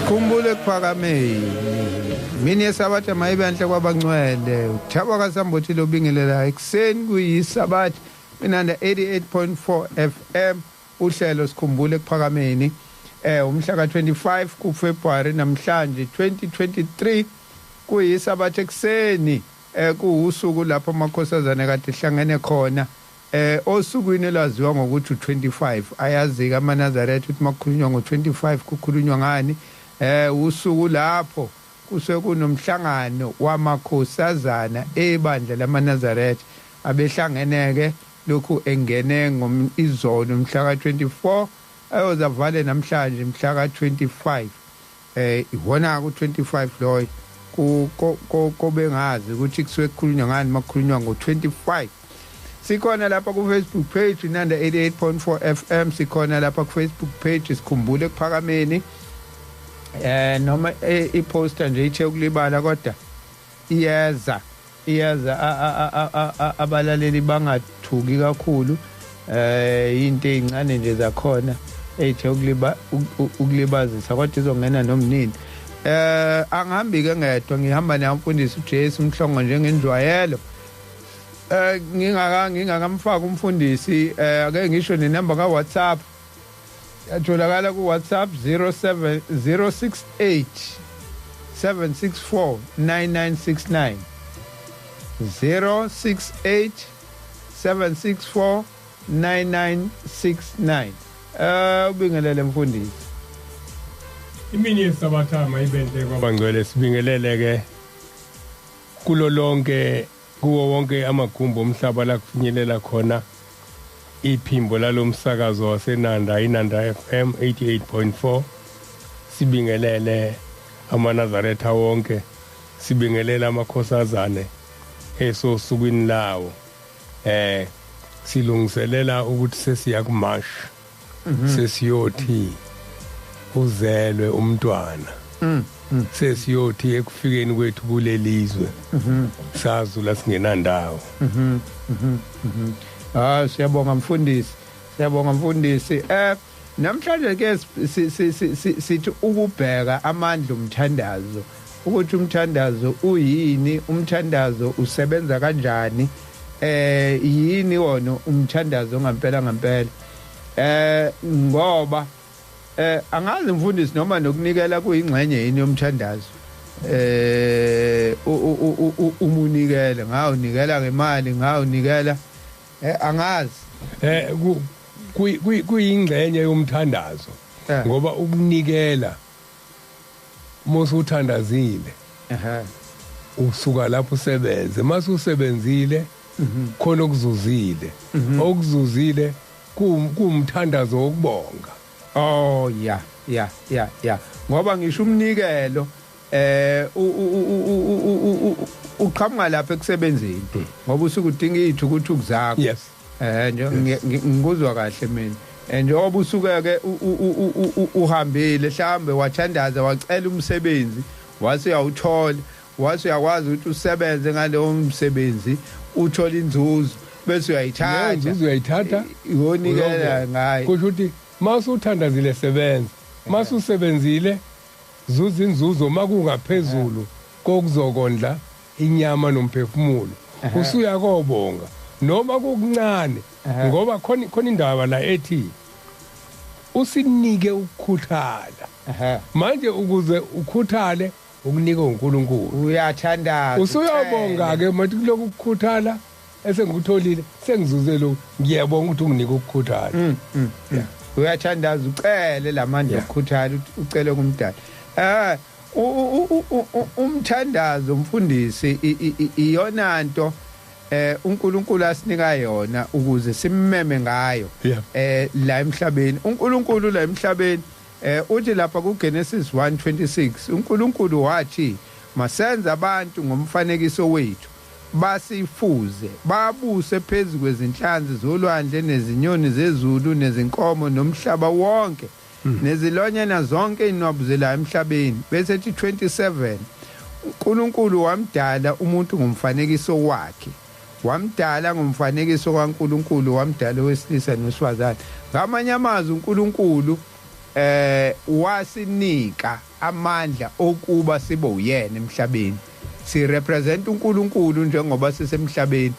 Sikhumbule ekuphakameni. Mini yesabatha mayibe enhle kwabangcwele. Uthaba kaSambothi lobingelela ekuseni kuyisabatha Inanda 88.4 FM uhlelo sikhumbule ekuphakameni. Umhla ka25 kuFebruary namhlanje 2023 kuyisabatha ekuseni kuusuku lapho amakhosazana kade hlangene khona osukwini elaziwa ngokuthi u25. Ayazika amaNazaretha ukuthi makukhulunywa ngo25 kukhulunywa ngani. Usuku lapho kusuke kunomhlangano wamakhosazana ebandla lamaNazaretha abehlangeneke lokhu engene ngomizolo mhla ka24 ayozavale namhlanje mhla ka25. Iwona ku25 loyo kobengazi ukuthi kusuke kukhulunywa ngani makukhulunywa ngo25. Sikhona lapha ku Facebook page Inanda 88.4 FM, sikhona lapha ku Facebook page sikhumbule ekuphakameni. Noma iposter nje ithe ukulibala kodwa iyeza abalaleli bangathuki kakhulu. Into ezincane nje zakhona ethe ukulibazisa kodwa izongena nomnini. Angihambi ke ngedwa, ngihamba nomfundisi uJesu Mhlongo njengenjwayelo. Ngingakamfaka umfundisi, ake ngisho nenamba ka WhatsApp. Yatholakala ku WhatsApp 07068 764 9969 068 764 9969. Ubingelele mfundisi. Imini yesabatha mayibenhle kwabangcwele. Sibingelele ke kulo lonke kuwo wonke amagumbi omhlaba la kufinyelela khona iphimbo lalomsakazo waseNanda, iNanda FM 88.4. Sibingelele amaNazaretha wonke, sibingelele amakhosazane esosukwini lawo. Silungiselela ukuthi sesiya kumarch, sesiyothi uzelwe umntwana, sesiyothi ekufikeni kwethu kulelizwe sazula singenandawo. Siyabonga mfundisi, siyabonga mfundisi. Namhlanje ke sithi ukubheka amandla umthandazo, ukuthi umthandazo uyini, umthandazo usebenza kanjani, yini wona umthandazo ngempela ngempela. Ngoba angazi mfundisi noma nokunikela kuyingxenye yini yomthandazo. Umunikele ngawunikela ngemali, ngawunikela angazi. Kuyingxenye yomthandazo ngoba ukunikela mose uthandazile usuka lapho usebenze, mase usebenzile khona okuzuzile, okuzuzile kuwumthandazo wokubonga. Oh ya ya ya ya, ngoba ngisho umnikelo uqhamuka lapha ekusebenzeni ngoba usuke udinga izithukuthuku zakho. Yes. Ngikuzwa kahle mina. Njengoba usuke ke uhambile mhlambe wathandaza wacela umsebenzi wase uyawuthola, wase uyakwazi ukuthi usebenze ngalowo msebenzi uthola inzuzo bese uyayithatha. Inzuzo uyayithatha uyonikela ngayo. Kusho ukuthi mase uthandazile sebenza, mase usebenzile zuza inzuzo makungaphezulu kokuzokondla inyama nomphefumulo, usuya kobonga noma kukuncane, ngoba khona indaba la ethi usinike ukukhuthala. Manje ukuze ukhuthale ukunika uNkulunkulu uyathandaza, usuyabonga ke manje kulokhu ukukhuthala esengikutholile, sengizuze lokhu, ngiyabonga ukuthi unginike ukukhuthala. Uyathandaza ucele lamandla okukhuthala, ucele kumdala. Umthandazo mfundisi iyona nto uNkulunkulu asinika yona ukuze simmeme ngayo la emhlabeni. uNkulunkulu la emhlabeni uthi lapha kuGenesis 1:26 uNkulunkulu wathi masenze abantu ngomfanekiso wethu, basifuze, babuse phezu kwezinhlanzi zolwandle nezinyoni zezulu nezinkomo nomhlaba wonke nezilwanyana zonke inwabuzela emhlabeni. Bese ethi 27 uNkulunkulu wamdala umuntu ngomfanekiso wakhe, wamdala ngomfanekiso kaNkulunkulu, wamdala owesilisa nowesifazane. Ngamanye amazwi uNkulunkulu Wasinika amandla okuba sibe uyena emhlabeni, si represent uNkulunkulu njengoba sisemhlabeni.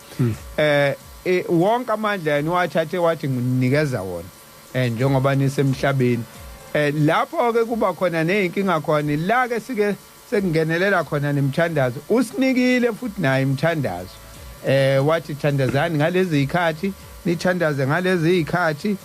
Wonke amandla yena wathathe wathi nginikeza wona njengoba nisemhlabeni. Lapho ke kuba khona nezinkinga khona la ke sike sekungenelela khona nemthandazo. Usinikile futhi naye imthandazo, wathi thandazani ngalezi zikhathi, nithandaze ngalezi zikhathi,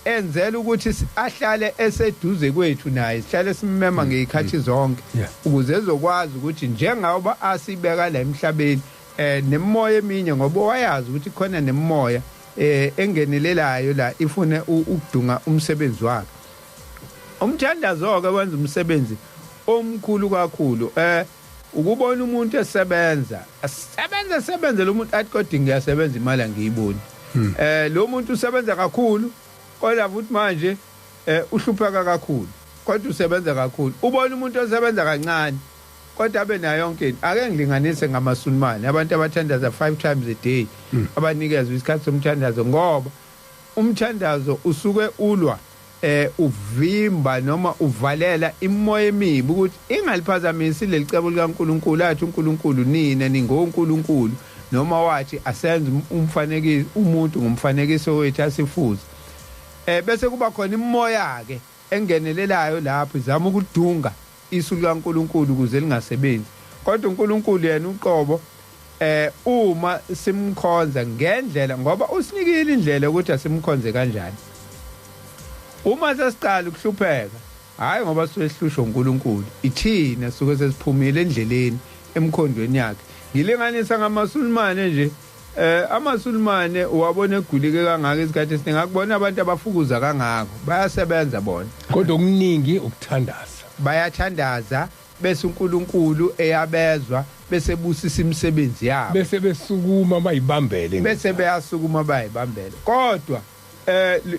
enzela ukuthi ahlale eseduze kwethu naye, sihlale simmema ngezikhathi zonke ukuze ezokwazi ukuthi njengoba asibeka la emhlabeni nemoya eminye, ngoba wayazi ukuthi khona nemoya engenelelayo la ifune ukudunga umsebenzi wakhe. Umthandazo ke wenza umsebenzi omkhulu kakhulu. Ukubona umuntu esebenza, asebenze lo muntu athi kodwa ngiyasebenza imali angiyiboni. Lo muntu usebenza kakhulu kodwa futhi manje uhlupheka kakhulu, kodwa usebenza kakhulu. Ubona umuntu osebenza kancane kodwa abe nayo yonke into. Ake ngilinganise ngamaSulumane, abantu abathandaza 5 times a day, abanikezwe isikhathi somthandazo, ngoba umthandazo usuke ulwa uvimba noma uvalela imoya emibi ukuthi ingaliphazamisi leli cebo likaNkuluNkulu. Athi uNkulunkulu nina ningoNkulunkulu, noma wathi asenze umfanekiso umuntu ngomfanekiso wethu asifuze. Bese kuba khona imoya ke engenelelayo lapho izama ukudunga isu likaNkuluNkulu ukuze lingasebenzi. Kodwa uNkulunkulu yena uqobo uma simkhonza ngendlela, ngoba usinikile indlela ukuthi asimkhonze kanjani. Uma sesiqala ukuhlupheka, hayi ngoba sihlushwa uNkulunkulu, ithina suke sesiphumile endleleni emkhondweni yakhe. Ngilinganisa ngamaSulumane nje, amaSulumane uwabona egulike kangaka isikhathi esiningi, akubona abantu abafukuza kangako, bayasebenza bona, kodwa okuningi ukuthandaza, bayathandaza bese uNkulunkulu eyabezwa, bese busisa imisebenzi yabo, bese besukuma bayibambele, bese beyasukuma bayibambele. Kodwa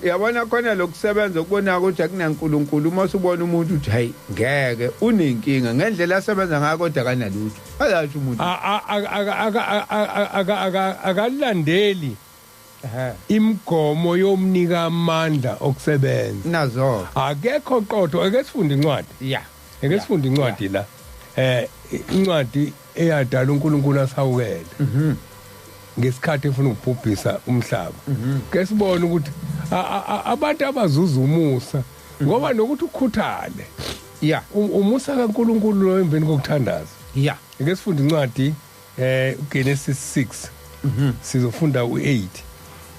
yabona khona lokusebenza ukubona ukuthi akunaNkulunkulu. Uma usubona umuntu uthi hey ngeke unenkinga ngendlela asebenza ngayo kodwa kanalutho, akathi umuntu akalandeli imigomo yomnika amandla okusebenza nazo. Akekho qotho. Ake sifunde incwadi, ake sifunde incwadi la, incwadi eyadala uNkulunkulu asawukele ngesikhathi efuna ukubhubhisa umhlaba. Ke sibone ukuthi abantu abazuza umusa, ngoba nokuthi ukhuthale umusa kaNkulunkulu lo emveni kokuthandaza. Ake sifunde incwadi uGenesis 6, sizofunda u8.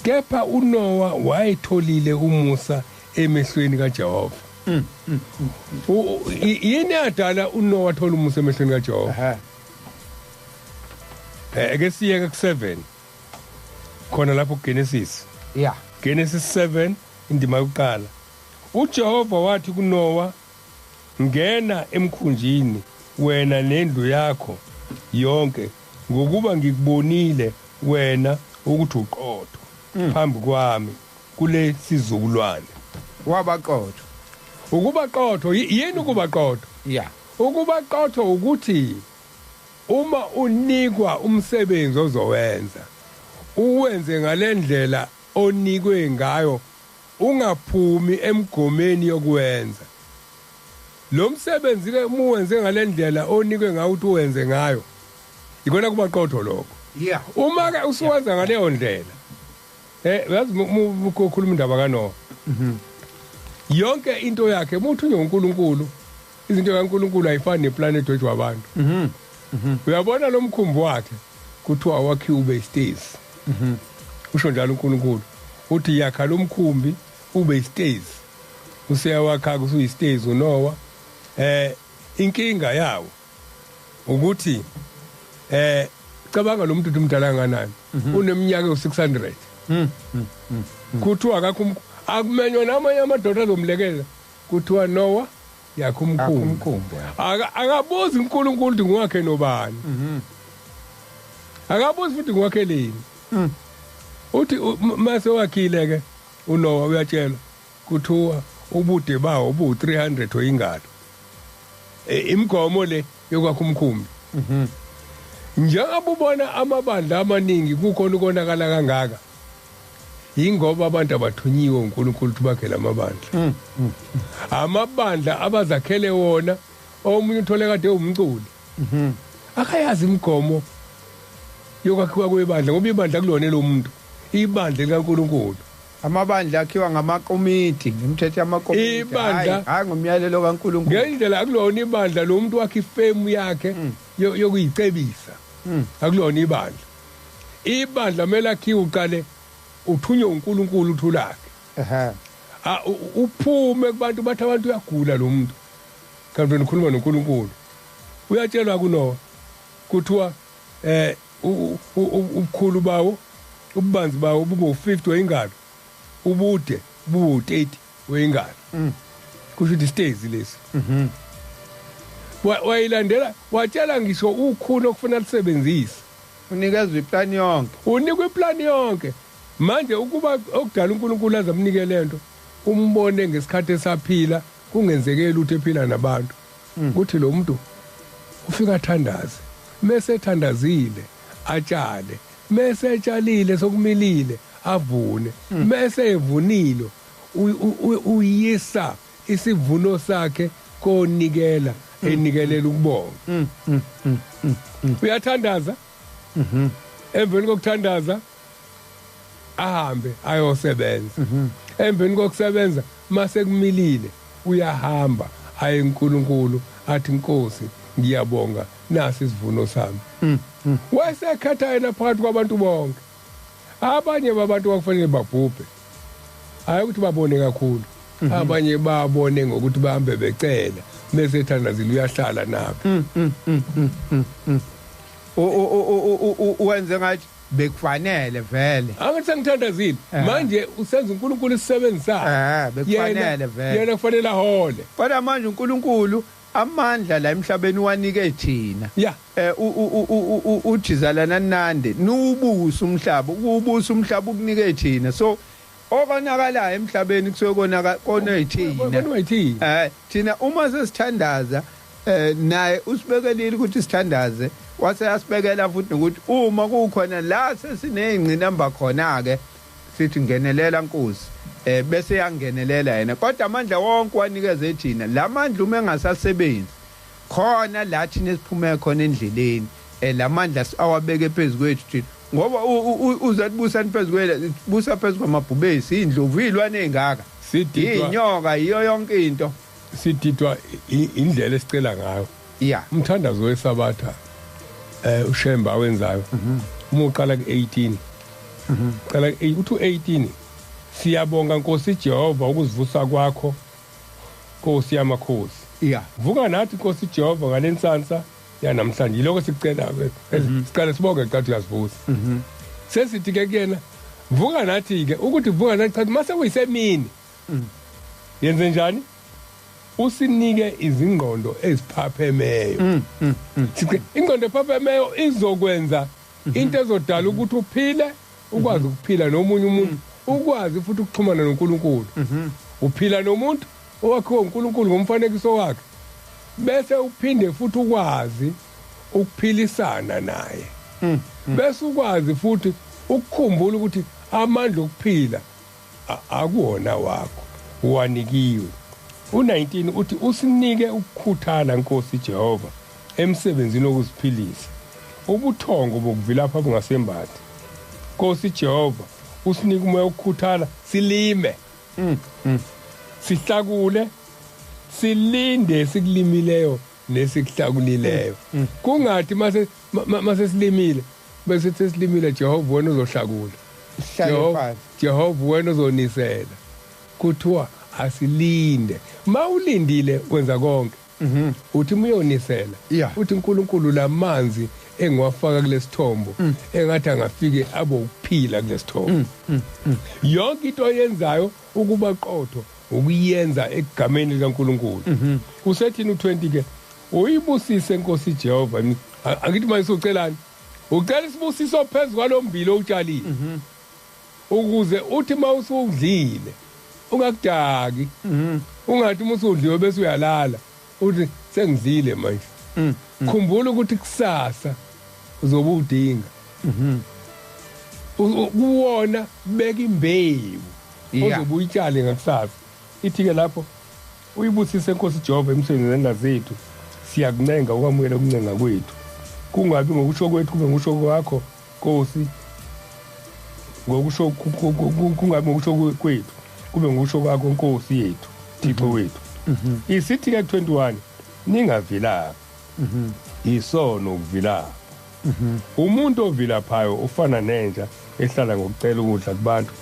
Kepha uNoah wayetholile umusa emehlweni kaJehova. Yini yadala uNoah athola umusa emehlweni kaJehova? Ake siyeke ku7 khona lapho kuGenesis. Genesis 7 indima yokuqala. uJehova wathi kuNoah, ngena emkhunjini wena nendlu yakho yonke, ngokuba ngikubonile wena ukuthi uqotho phambi kwami kule sizukulwane. Wabaqotho. Ukuba qotho yini ukuba qotho? Ukuba qotho ukuthi uma unikwa umsebenzi ozowenza, uwenze ngalendlela onikwe ngayo, ungaphumi emgomeni yokwenza lo msebenzi. Ke uma uwenze ngalendlela onikwe ngayo ukuthi uwenze ngayo, ikona kuba qotho lokho. Uma ke usuwenza ngaleyo ndlela, yazi ukukhuluma indaba kaNoah, yonke into yakhe muthunywe uNkulunkulu. Izinto kaNkulunkulu ayifani neplanet wethu wabantu. Uyabona lo mkhumbi wakhe kuthiwa wakhiwe ube isitezi. Usho njalo uNkulunkulu uthi yakha lo mkhumbi ube isitezi. Useyawakha kusuyisitezi uNoah. Inkinga yawo ukuthi cabanga lo muntu umdala kanganani, uneminyaka u600. Kuthiwa akakho akumenywa namanye amadoda azomlekela, kuthiwa Noah yakha umkhumbi. Akabuzi uNkulunkulu ukuthi ngwakhe nobani. Akabuzi futhi ngwakhe leni. Uthi mase wakhile ke uNoah uyatshelwa kuthiwa ubude bawo bu 300 oyingalo. Imigomo le yokwakha umkhumbi. Njengoba ubona amabandla amaningi kukhona ukonakala kangaka, Ingoba abantu abathunyiwe uNkulunkulu ukuthi bakhele amabandla. Amabandla abazakhele wona, omunye uthole kade umculi. Akayazi imigomo yokwakhiwa kwebandla, ngoba ibandla kulona lomuntu, ibandla likaNkulunkulu. Amabandla akhiwa ngamakomiti, ngemithetho yamakomiti, hayi ngomyalelo kaNkulunkulu. Ngendlela akulona ibandla lo muntu wakhe ifemu yakhe yokuyicebisa. Akulona ibandla. Ibandla kumele akhiwe uqale uthunywe uNkulunkulu uthulakhe. Uphume kubantu bathi abantu uyagula lo muntu. Kanti wena ukhuluma noNkulunkulu. Uyatshelwa kuNoah kuthiwa ubukhulu bawo, ububanzi bawo bube u50 wengalo, ubude bube u30 wengalo. Kusho ukuthi isitezi lesi. Wayilandela watshela ngisho ukhulu okufuna lisebenzise. Unikezwe iplani yonke. Unikwe iplani yonke. Manje ukuba okudala uNkulunkulu azamnike lento, umbone ngesikhathi esaphila kungenzekeli ukuthi ephila nabantu. Kuthi lo muntu ufika athandaze, mase ethandazile atshale, mase etshalile sokumilile avune, mase evunile uyisa isivuno sakhe konikela, enikelela ukubonga. Uyathandaza, emveni kokuthandaza ahambe ayosebenza. Emveni kokusebenza mase kumilile uyahamba aye uNkulunkulu athi Nkosi ngiyabonga nasi isivuno sami. Wayesekhatha yena phakathi kwabantu bonke. Abanye babantu kwakufanele babhubhe, hayi ukuthi babone kakhulu. Abanye babone ngokuthi bahambe becela, bese ethandazile uyahlala nabo. Wenze ngathi bekufanele vele. Angithi sengithandazile manje usenza uNkulunkulu isebenzisa. Bekufanele vele. Yena kufanele ahole. Kodwa manje uNkulunkulu amandla la emhlabeni wanike thina. Ujizalana nande nubusa umhlaba, ukubusa umhlaba ukunike thina. So okonakalayo emhlabeni kusuke konaka kona thina. Thina uma sesithandaza naye usibekelile ukuthi sithandaze, wase yasibekela futhi nokuthi uma kukhona la sesineyingqinamba khona ke sithi ngenelela Nkosi, bese yangenelela yena. Kodwa amandla wonke wanikeze thina. Lamandla uma engasasebenzi khona la thina esiphume khona endleleni, lamandla awabeke phezulu kwethu thina, ngoba uzathi phezulu kwethu, busa phezulu kwamabhubesi, indlovu, izilwane ezingaka, inyoka, iyo yonke into. Sididwa indlela esicela ngayo. Umthandazo wesabatha uShemba awenzayo, uma uqala ku18, qala uthi u18, siyabonga Nkosi Jehova ukuzivusa kwakho Nkosi yamakhosi. Vuka nathi Nkosi Jehova ngalensansa yanamhlanje. Yiloko sikucela ke, siqale sibonge xa uyasivusa. Sesithi ke kuyena vuka nathi ke, ukuthi vuka nathi cha mase kuyisemini. Yenze njani? Usinike izingqondo eziphaphemeyo. Ingqondo ephaphemeyo izokwenza into ezodala ukuthi uphile, ukwazi ukuphila nomunye umuntu, ukwazi futhi ukuxhumana noNkulunkulu. Uphila nomuntu owakhiwe uNkulunkulu ngomfanekiso wakhe, bese uphinde futhi ukwazi ukuphilisana naye. Bese ukwazi futhi ukukhumbula ukuthi amandla okuphila akuwona wakho, uwanikiwe. U19 uthi usinike ukukhuthala Nkosi Jehova emsebenzini wokuziphilisa, ubuthongo bokuvilapha bungasembathi. Nkosi Jehova usinike umoya wokukhuthala, silime, sihlakule, silinde sikulimileyo nesikuhlakulileyo. Kungathi mase silimile bese sesilimile, Jehova wena uzohlakula, Jehova wena uzonisela. Kuthiwa asilinde. Mawulindile wenza konke. Uthi uyonisela, uthi uNkulunkulu lamanzi engiwafaka kulesithombo engathi angafike abe ukuphila kulesithombo. Yonke into oyenzayo ukuba qotho ukuyenza egameni likaNkulunkulu. Usethini u20 ke, uyibusise Nkosi Jehova. Angithi manje ucelani? Ucela isibusiso phezulu kwalombilo owutshalile, ukuze uthi mawusudlile ungakudaki, ungathi uma usudliwe bese uyalala uthi sengidlile manje. Khumbula ukuthi kusasa uzobe udinga. Kuwona beka imbewu ozobe uyitshale ngakusasa. Ithi ke lapho uyibusise Nkosi Jehova emsebenzini zendla zethu, siyakuncenga ukwamukela ukuncenga kwethu, kungabi ngokusho kwethu kube ngokusho kwakho Nkosi, ngokusho kungabi ngokusho kwethu kube ngokusho kwakho Nkosi yethu Thixo wethu. Isithi ke 21 ningavilaphi, isono ukuvilapha. Umuntu ovilaphayo ufana nenja ehlala ngokucela ukudla kubantu.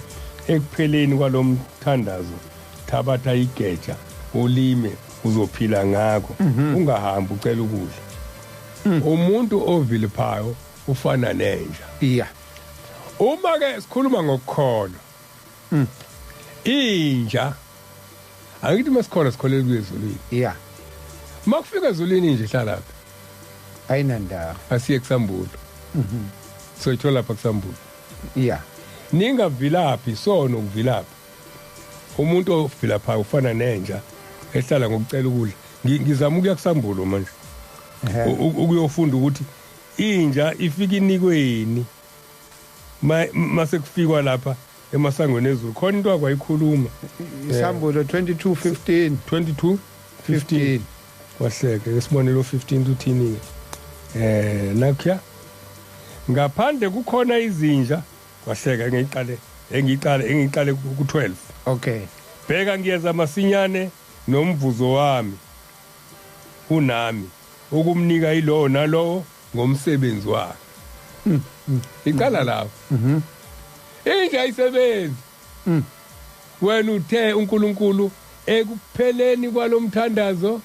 Ekupheleni kwalomthandazo thabatha igeja ulime uzophila ngakho, ungahambi ucela ukudla. Umuntu ovilaphayo ufana nenja. Yeah. Uma ke sikhuluma ngokukholwa, inja angithi masikholwa sikholelwa ezulwini. Yeah. Makufika ezulwini inja ihlala lapha, ayinandawo. Asiye kusambulo. Soyithola lapha kusambulo. Yeah. Ningavilaphi, sono ukuvilaphi. Umuntu ovilapha ufana nenja ehlala ngokucela ukudla. Ngizama ukuya kusambulo manje ukuyofunda ukuthi inja ifika inikweni mase kufikwa lapha emasangweni ezulu. Khona into akwayikhuluma isambulo 22:15. 22:15 wahleke esibonelo 15 uthini ke nakya ngaphandle kukhona izinja. Wahleka engiqale ku12. Okay. Bheka ngiyeza masinyane nomvuzo wami unami ukumnika yilowo nalowo ngomsebenzi wakhe. Iqala lapho. Inja ayisebenzi. Wena uthe uNkulunkulu ekupheleni kwalomthandazo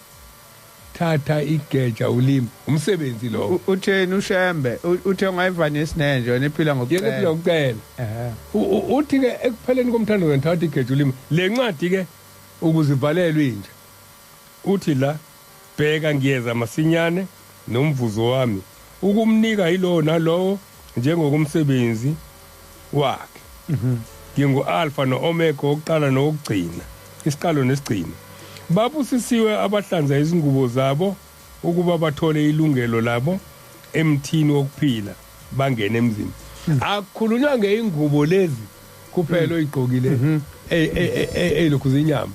thatha igeja ulimi, umsebenzi lo. Utheni uShembe? Uthe ungayivanisi nenje wena iphila ngokucela. Ngokucela. Uthi ke ekupheleni komthandazo thatha igeja ulimi. Le ncwadi ke ukuzivalelwa inja. Uthi la bheka ngiyeza masinyane nomvuzo wami ukumnika yilowo nalowo njengokumsebenzi wakhe. Ngingu Alpha no Omega, oqala nokugcina, isiqalo nesigcino. Babusisiwe abahlanza izingubo zabo ukuba bathole ilungelo labo emthini wokuphila bangene emzini. Akukhulunywa ngeingubo lezi kuphela oyigqokile elokhu zinyama.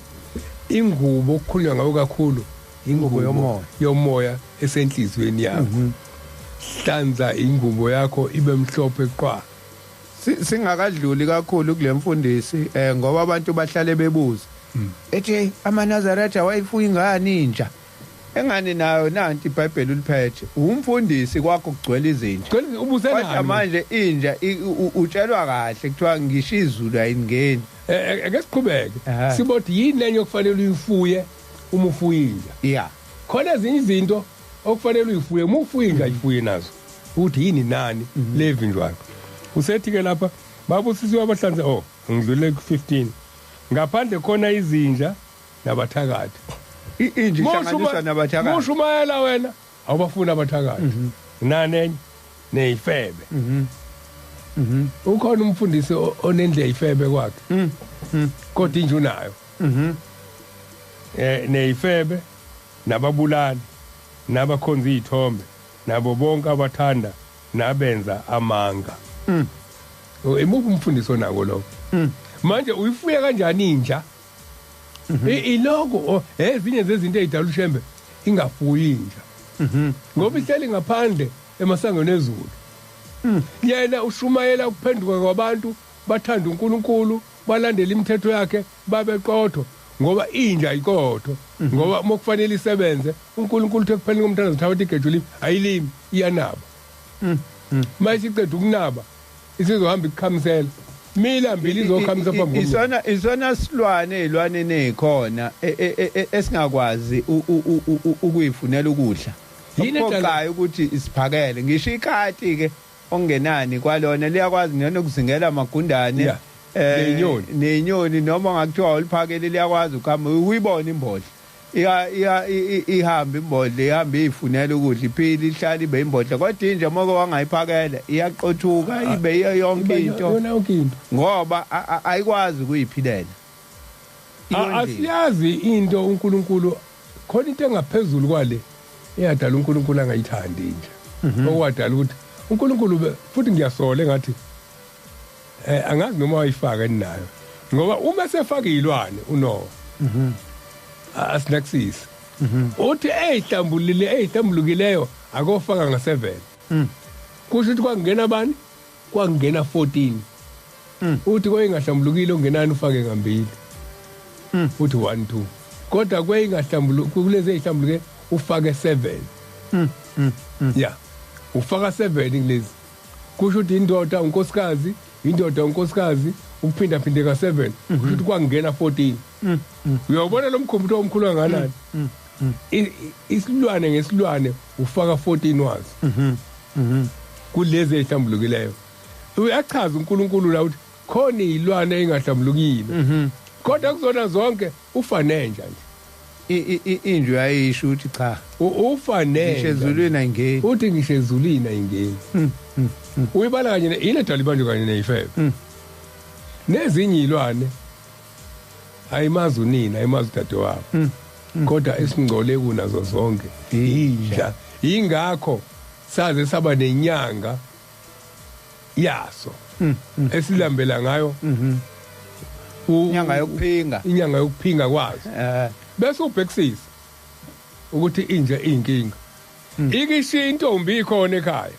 Ingubo okukhulunywa ngayo kakhulu ingubo yomoya esenhlizweni yakho. Hlanza ingubo yakho ibe mhlophe qwa. Singakadluli kakhulu kule mfundisi ngoba abantu bahlale bebuza ethi amaNazaretha wayifuya ingane inja engane nayo nanti iBhayibheli uliphethe umfundisi kwakho kugcwele izinja. Kodwa manje inja utshelwa kahle kuthiwa ngisho izulu ayingeni. Ake siqhubeke sibothi yini lenye okufanele uyifuye uma ufuya inja. Yeah. Khona ezinye izinto okufanele uyifuye uma ufuya inja ayifuye nazo ukuthi yini nani levinjwana. Usethi ke lapha babusisiwe abahlanze ngidlule ku15 ngaphandle khona izinja nabathakathi. Inja ihlanganiswa nabathakathi. Mushumayela wena awubafuna abathakathi. Nani neyifebe. Ukhona umfundisi onendle ifebe kwakhe. Kodwa inja unayo. Neyifebe nababulali nabakhonza izithombe nabo bonke abathanda nabenza amanga. Imuphi umfundisi onako lo? Manje uyifuya kanjani inja? Iloko ezinye zezinto ezidala uShembe ingafuyi inja. Ngoba ihleli ngaphandle emasangweni ezulu. Yena ushumayela ukuphenduka kwabantu bathanda uNkulunkulu balandela imithetho yakhe babe qotho ngoba inja iqotho. Ngoba mokufanele isebenze uNkulunkulu uthe kupheleni komthandazo thatha igeja ulimi ayilimi iyanaba. Manje iceda ukunaba isizohamba ikukhamisela milambili izokhamisa phambi komuntu. Isona silwane ezilwaneni ezikhona esingakwazi ukuyifunela ukudla. Yini ukuthi isiphakele ngisho ikati ke ongenani kwalona liyakwazi nokuzingela amagundane nenyoni noma ngakuthiwa uliphakele liyakwazi ukuhamba uyibona imbodla ihamba imbodla ihamba iyifunela ukudla iphile ihlala ibe imbodla. Kodwa inja moko wangayiphakela iyaqothuka ibe yonke into ngoba ayikwazi ukuyiphilela. Asiyazi into uNkulunkulu khona into engaphezulu kwale eyadala uNkulunkulu angayithandi inja. Okwadala ukuthi uNkulunkulu futhi ngiyasola engathi Angazi noma wayifaka ninayo, ngoba uma sefaka izilwane uNoah asinakisisi uthi ezihlambulile ezihlambulukileyo akofaka nga7. Kusho ukuthi kwangena bani? Kwangena 14. Uthi kwayingahlambulukile ungenani ufake ngambili, uthi 1 2, kodwa kwayingahlambuluki kulezi ezihlambuluke ufake 7. Yeah, ufaka 7 kulezi. Kusho ukuthi indoda unkosikazi, indoda unkosikazi, uphinda phinde ka7, kusho ukuthi kwangena 14. Uyabona lo mkhumbulo omkhulu kanganani? Isilwane ngesilwane ufaka 14 wazo. Kulezi ezihlambulukileyo. Uyachaza uNkulunkulu la ukuthi khona izilwane engahlambulukile, kodwa kuzona zonke ufa nenja nje. Inja uyayisho ukuthi cha, ufa nenja ngisho ezulwini ayingeni. Uthi ngisho ezulwini ayingeni. Uyibala kanye ile dala ibanjwe kanye neyifebe. Nezinye izilwane ayimazi unina, ayimazi udadewabo, kodwa esingcole kunazo zonke inja. Ingakho saze saba nenyanga yaso esilambela ngayo, inyanga yokuphinga, inyanga yokuphinga kwazo. Bese ubhekisisa ukuthi inja iyinkinga. Ikishiya intombi ikhona ekhaya,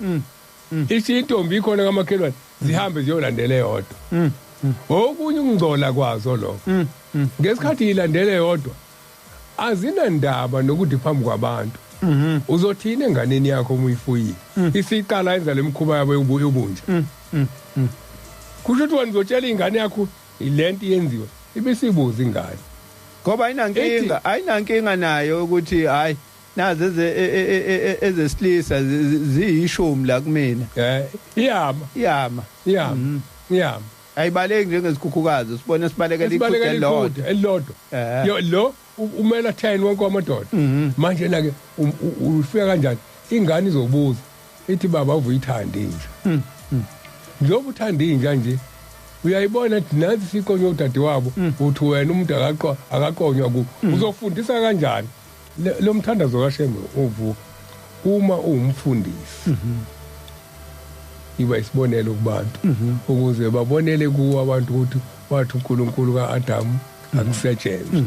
ishiya intombi ikhona kamakhelwane, zihambe ziyolandela eyodwa. Okunye ukungcola kwazo lokho. Ngesikhathi ilandele yodwa azinandaba nokuthi phambi kwabantu. Uzothina enganeni yakho uma uyifuyile isiqala yenza lemkhuba yabo yobunja. Kusho ukuthi wena uzotshela ingane yakho lento yenziwe ibisibuza ingane, ngoba ayinankinga, ayinankinga nayo ukuthi hayi nazi ezesilisa ziyishumi la kumina. Iyama iyama iyama iyama, ayibaleki njengezikhukhukazi, sibone sibalekela iqhude elilodwa. Yo lo umela 10 wonke amadoda. Manje la ke ufika kanjani? Ingane izobuza ithi baba uvuyithanda inja. Njengoba uthanda inja nje uyayibona ukuthi nathi siqonywe udadewabo, uthi wena umuntu akaqonywa ku. Uzofundisa kanjani lo mthandazo kaShembe uvuka uma uwumfundisi? Iba isibonelo kubantu ukuze babonele kuwo abantu ukuthi wathi uNkulunkulu kaAdamu akusetshenzwe.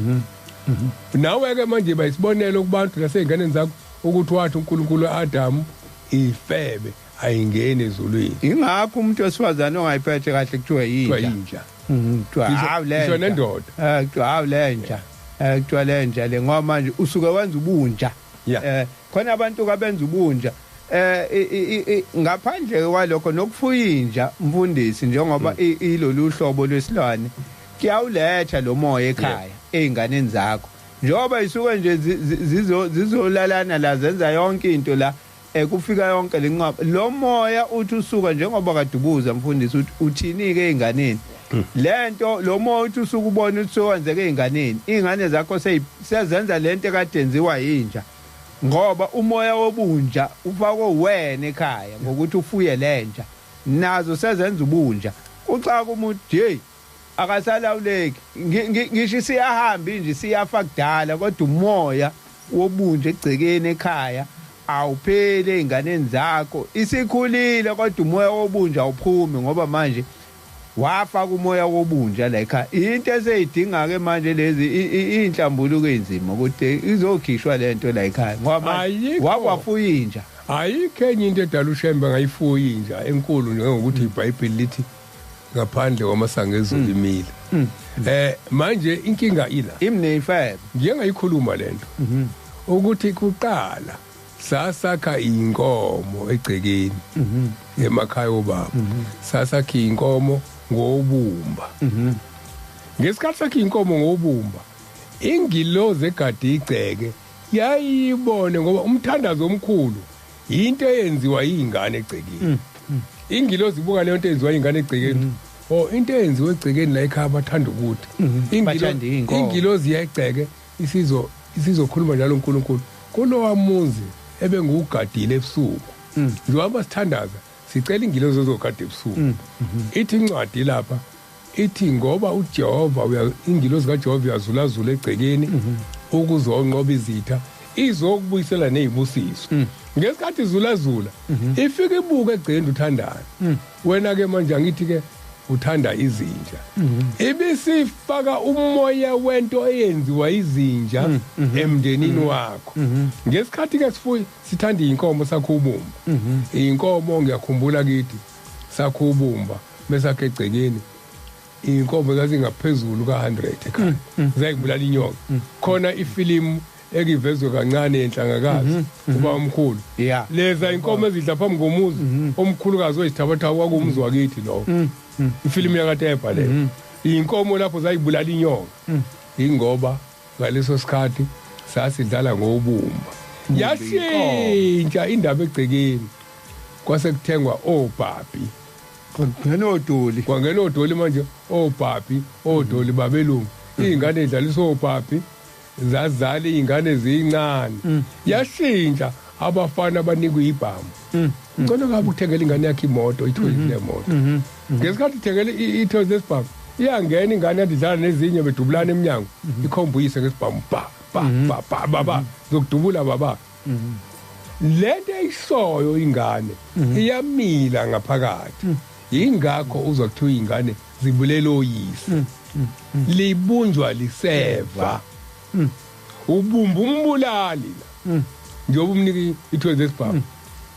Nawe ke manje iba isibonelo kubantu naseyinganeni zakho ukuthi wathi uNkulunkulu kaAdamu ifebe ayingeni ezulwini. Ingakho umuntu wesifazane ongayiphethe kahle kuthiwa yinja. Kuthiwa hawu le ngisho nendoda. Kuthiwa hawu le nja. Kuthiwa le nja le, ngoba manje usuke wenza ubunja. Khona abantu kabenza ubunja. Ngaphandle kwalokho nokufuya inja mfundisi, njengoba ilolu hlobo lwesilwane kuyawuletha lo moya ekhaya einganeni zakho, njengoba isuke nje zizolalana la zenza yonke into la, kufika yonke lenqaba lo moya uthi usuka. Njengoba kadubuza mfundisi uthi uthini ke einganeni lento, lo moya uthi usuka ubona ukuthi sokwenzeka einganeni, ingane zakho sezenza lento ekade yenziwa yinja, ngoba umoya wobunja ufakwe wena ekhaya ngokuthi ufuye lenja, nazo sezenza ubunja. Uxaka umuntu hey akasalawuleki, ngisho siyahamba nje siyafa kudala, kodwa umoya wobunja egcekeni ekhaya awupheli einganeni zakho. Isikhulile kodwa umoya wobunja awuphumi, ngoba manje wafaka umoya wobunja la ekhaya. Into eseyidinga ke manje lezi inhlambuluko enzima ukuthi izokhishwa lento la ekhaya, ngoba wakwafuya inja. Ayikho enye into edala uShembe ngayifuya inja enkulu njengokuthi iBhayibheli lithi ngaphandle kwamasango ezulu imile. Manje inkinga ila imnefebe ngiyengayikhuluma lento ukuthi kuqala sasakha inkomo egcekeni emakhaya obaba, sasakha inkomo ngobumba. Ngesikhathi sakhe inkomo ngobumba, ingilozi egade igceke yayibone, ngoba umthandazo omkhulu into eyenziwa izingane egcekeni. Ingilozi ibuka leyo nto eyenziwa izingane egcekeni. Oh, into eyenziwa egcekeni la ekhaya bathanda ukuthi ingilozi yayigceke isizokhuluma njalo uNkulunkulu kulowa muzi ebengugadile ebusuku. Njengoba sithandaza sicela ingilozi ezogada ebusuku. Ithi incwadi lapha ithi ngoba uJehova ingilozi kaJehova uyazulazula egcekeni ukuzonqoba izitha, izokubuyisela nezibusiso. Ngesikhathi izulazula ifike ibuke egcekeni uthandana. Wena ke manje angithi ke uthanda izinja. Ibisifaka umoya wento eyenziwa izinja emndenini wakho. Ngesikhathi ke sifuyi sithanda inkomo sakhubumba. Inkomo ngiyakhumbula kithi sakhubumba mesakhe egcekeni inkomo zazingaphezulu ka100 ekhaya. Zayibulala inyoka. Khona ifilimu ekivezwe kancane enhlangakazi uba omkhulu. Leza inkomo ezidla phambi komuzi omkhulukazi wesithabatha kwakumzi wakithi lo. Ifilimu yakaTebha le. Inkomo lapho zayibulala inyoka. Ingoba ngaleso sikhathi sasidlala ngobumba. Yashintsha indaba egcekeni. Kwase kuthengwa obhabi. Ngenodoli. Kwangenodoli manje obhabi, odoli babelungu. Izingane idlaliswa obhabi. Zazali izingane ezincane. Yashintsha abafana abanikwe ibhamu. Ngcono ngabe uthengela ingane yakhe imoto, ithole le moto. Ngesikhathi ithengele ithole lesibhamu, iyangena ingane yadlala nezinye bedubulana eminyango, ikhomba uyise ngesibhamu ba ba ba ba baba zokudubula baba. Lento eyishoyo ingane iyamila ngaphakathi. Ingakho uzwa kuthiwa ingane zibulela oyise. Libunjwa liseva. Ubumba umbulali la. Njengoba umniki ithwele lesibhamu.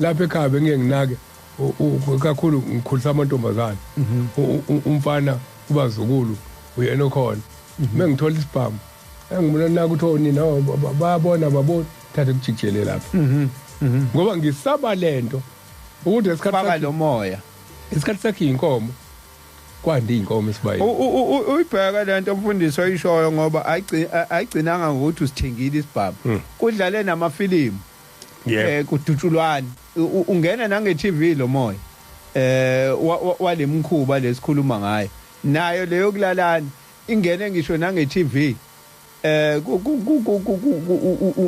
Lapha ekhaya bengeke nginake kakhulu ngikhulisa amantombazane. Umfana ubazukulu uyena okhona. Mengithola isibhamu engibona naka ukuthi onina bayabona babona thathe kujikijele lapha. Ngoba ngisaba lento ukuthi esikhathi lo moya isikhathi sakhe inkomo kwande inkomo esibayeni. Uyibheka lento umfundisi oyishoyo ngoba ayigcinanga ngokuthi usithengile isibhamu. Kudlale namafilimu. Kudutshulwana ungena nange TV lo moya walemkhuba lesikhuluma ngayo. Nayo leyo kulalana ingene ngisho nange TV.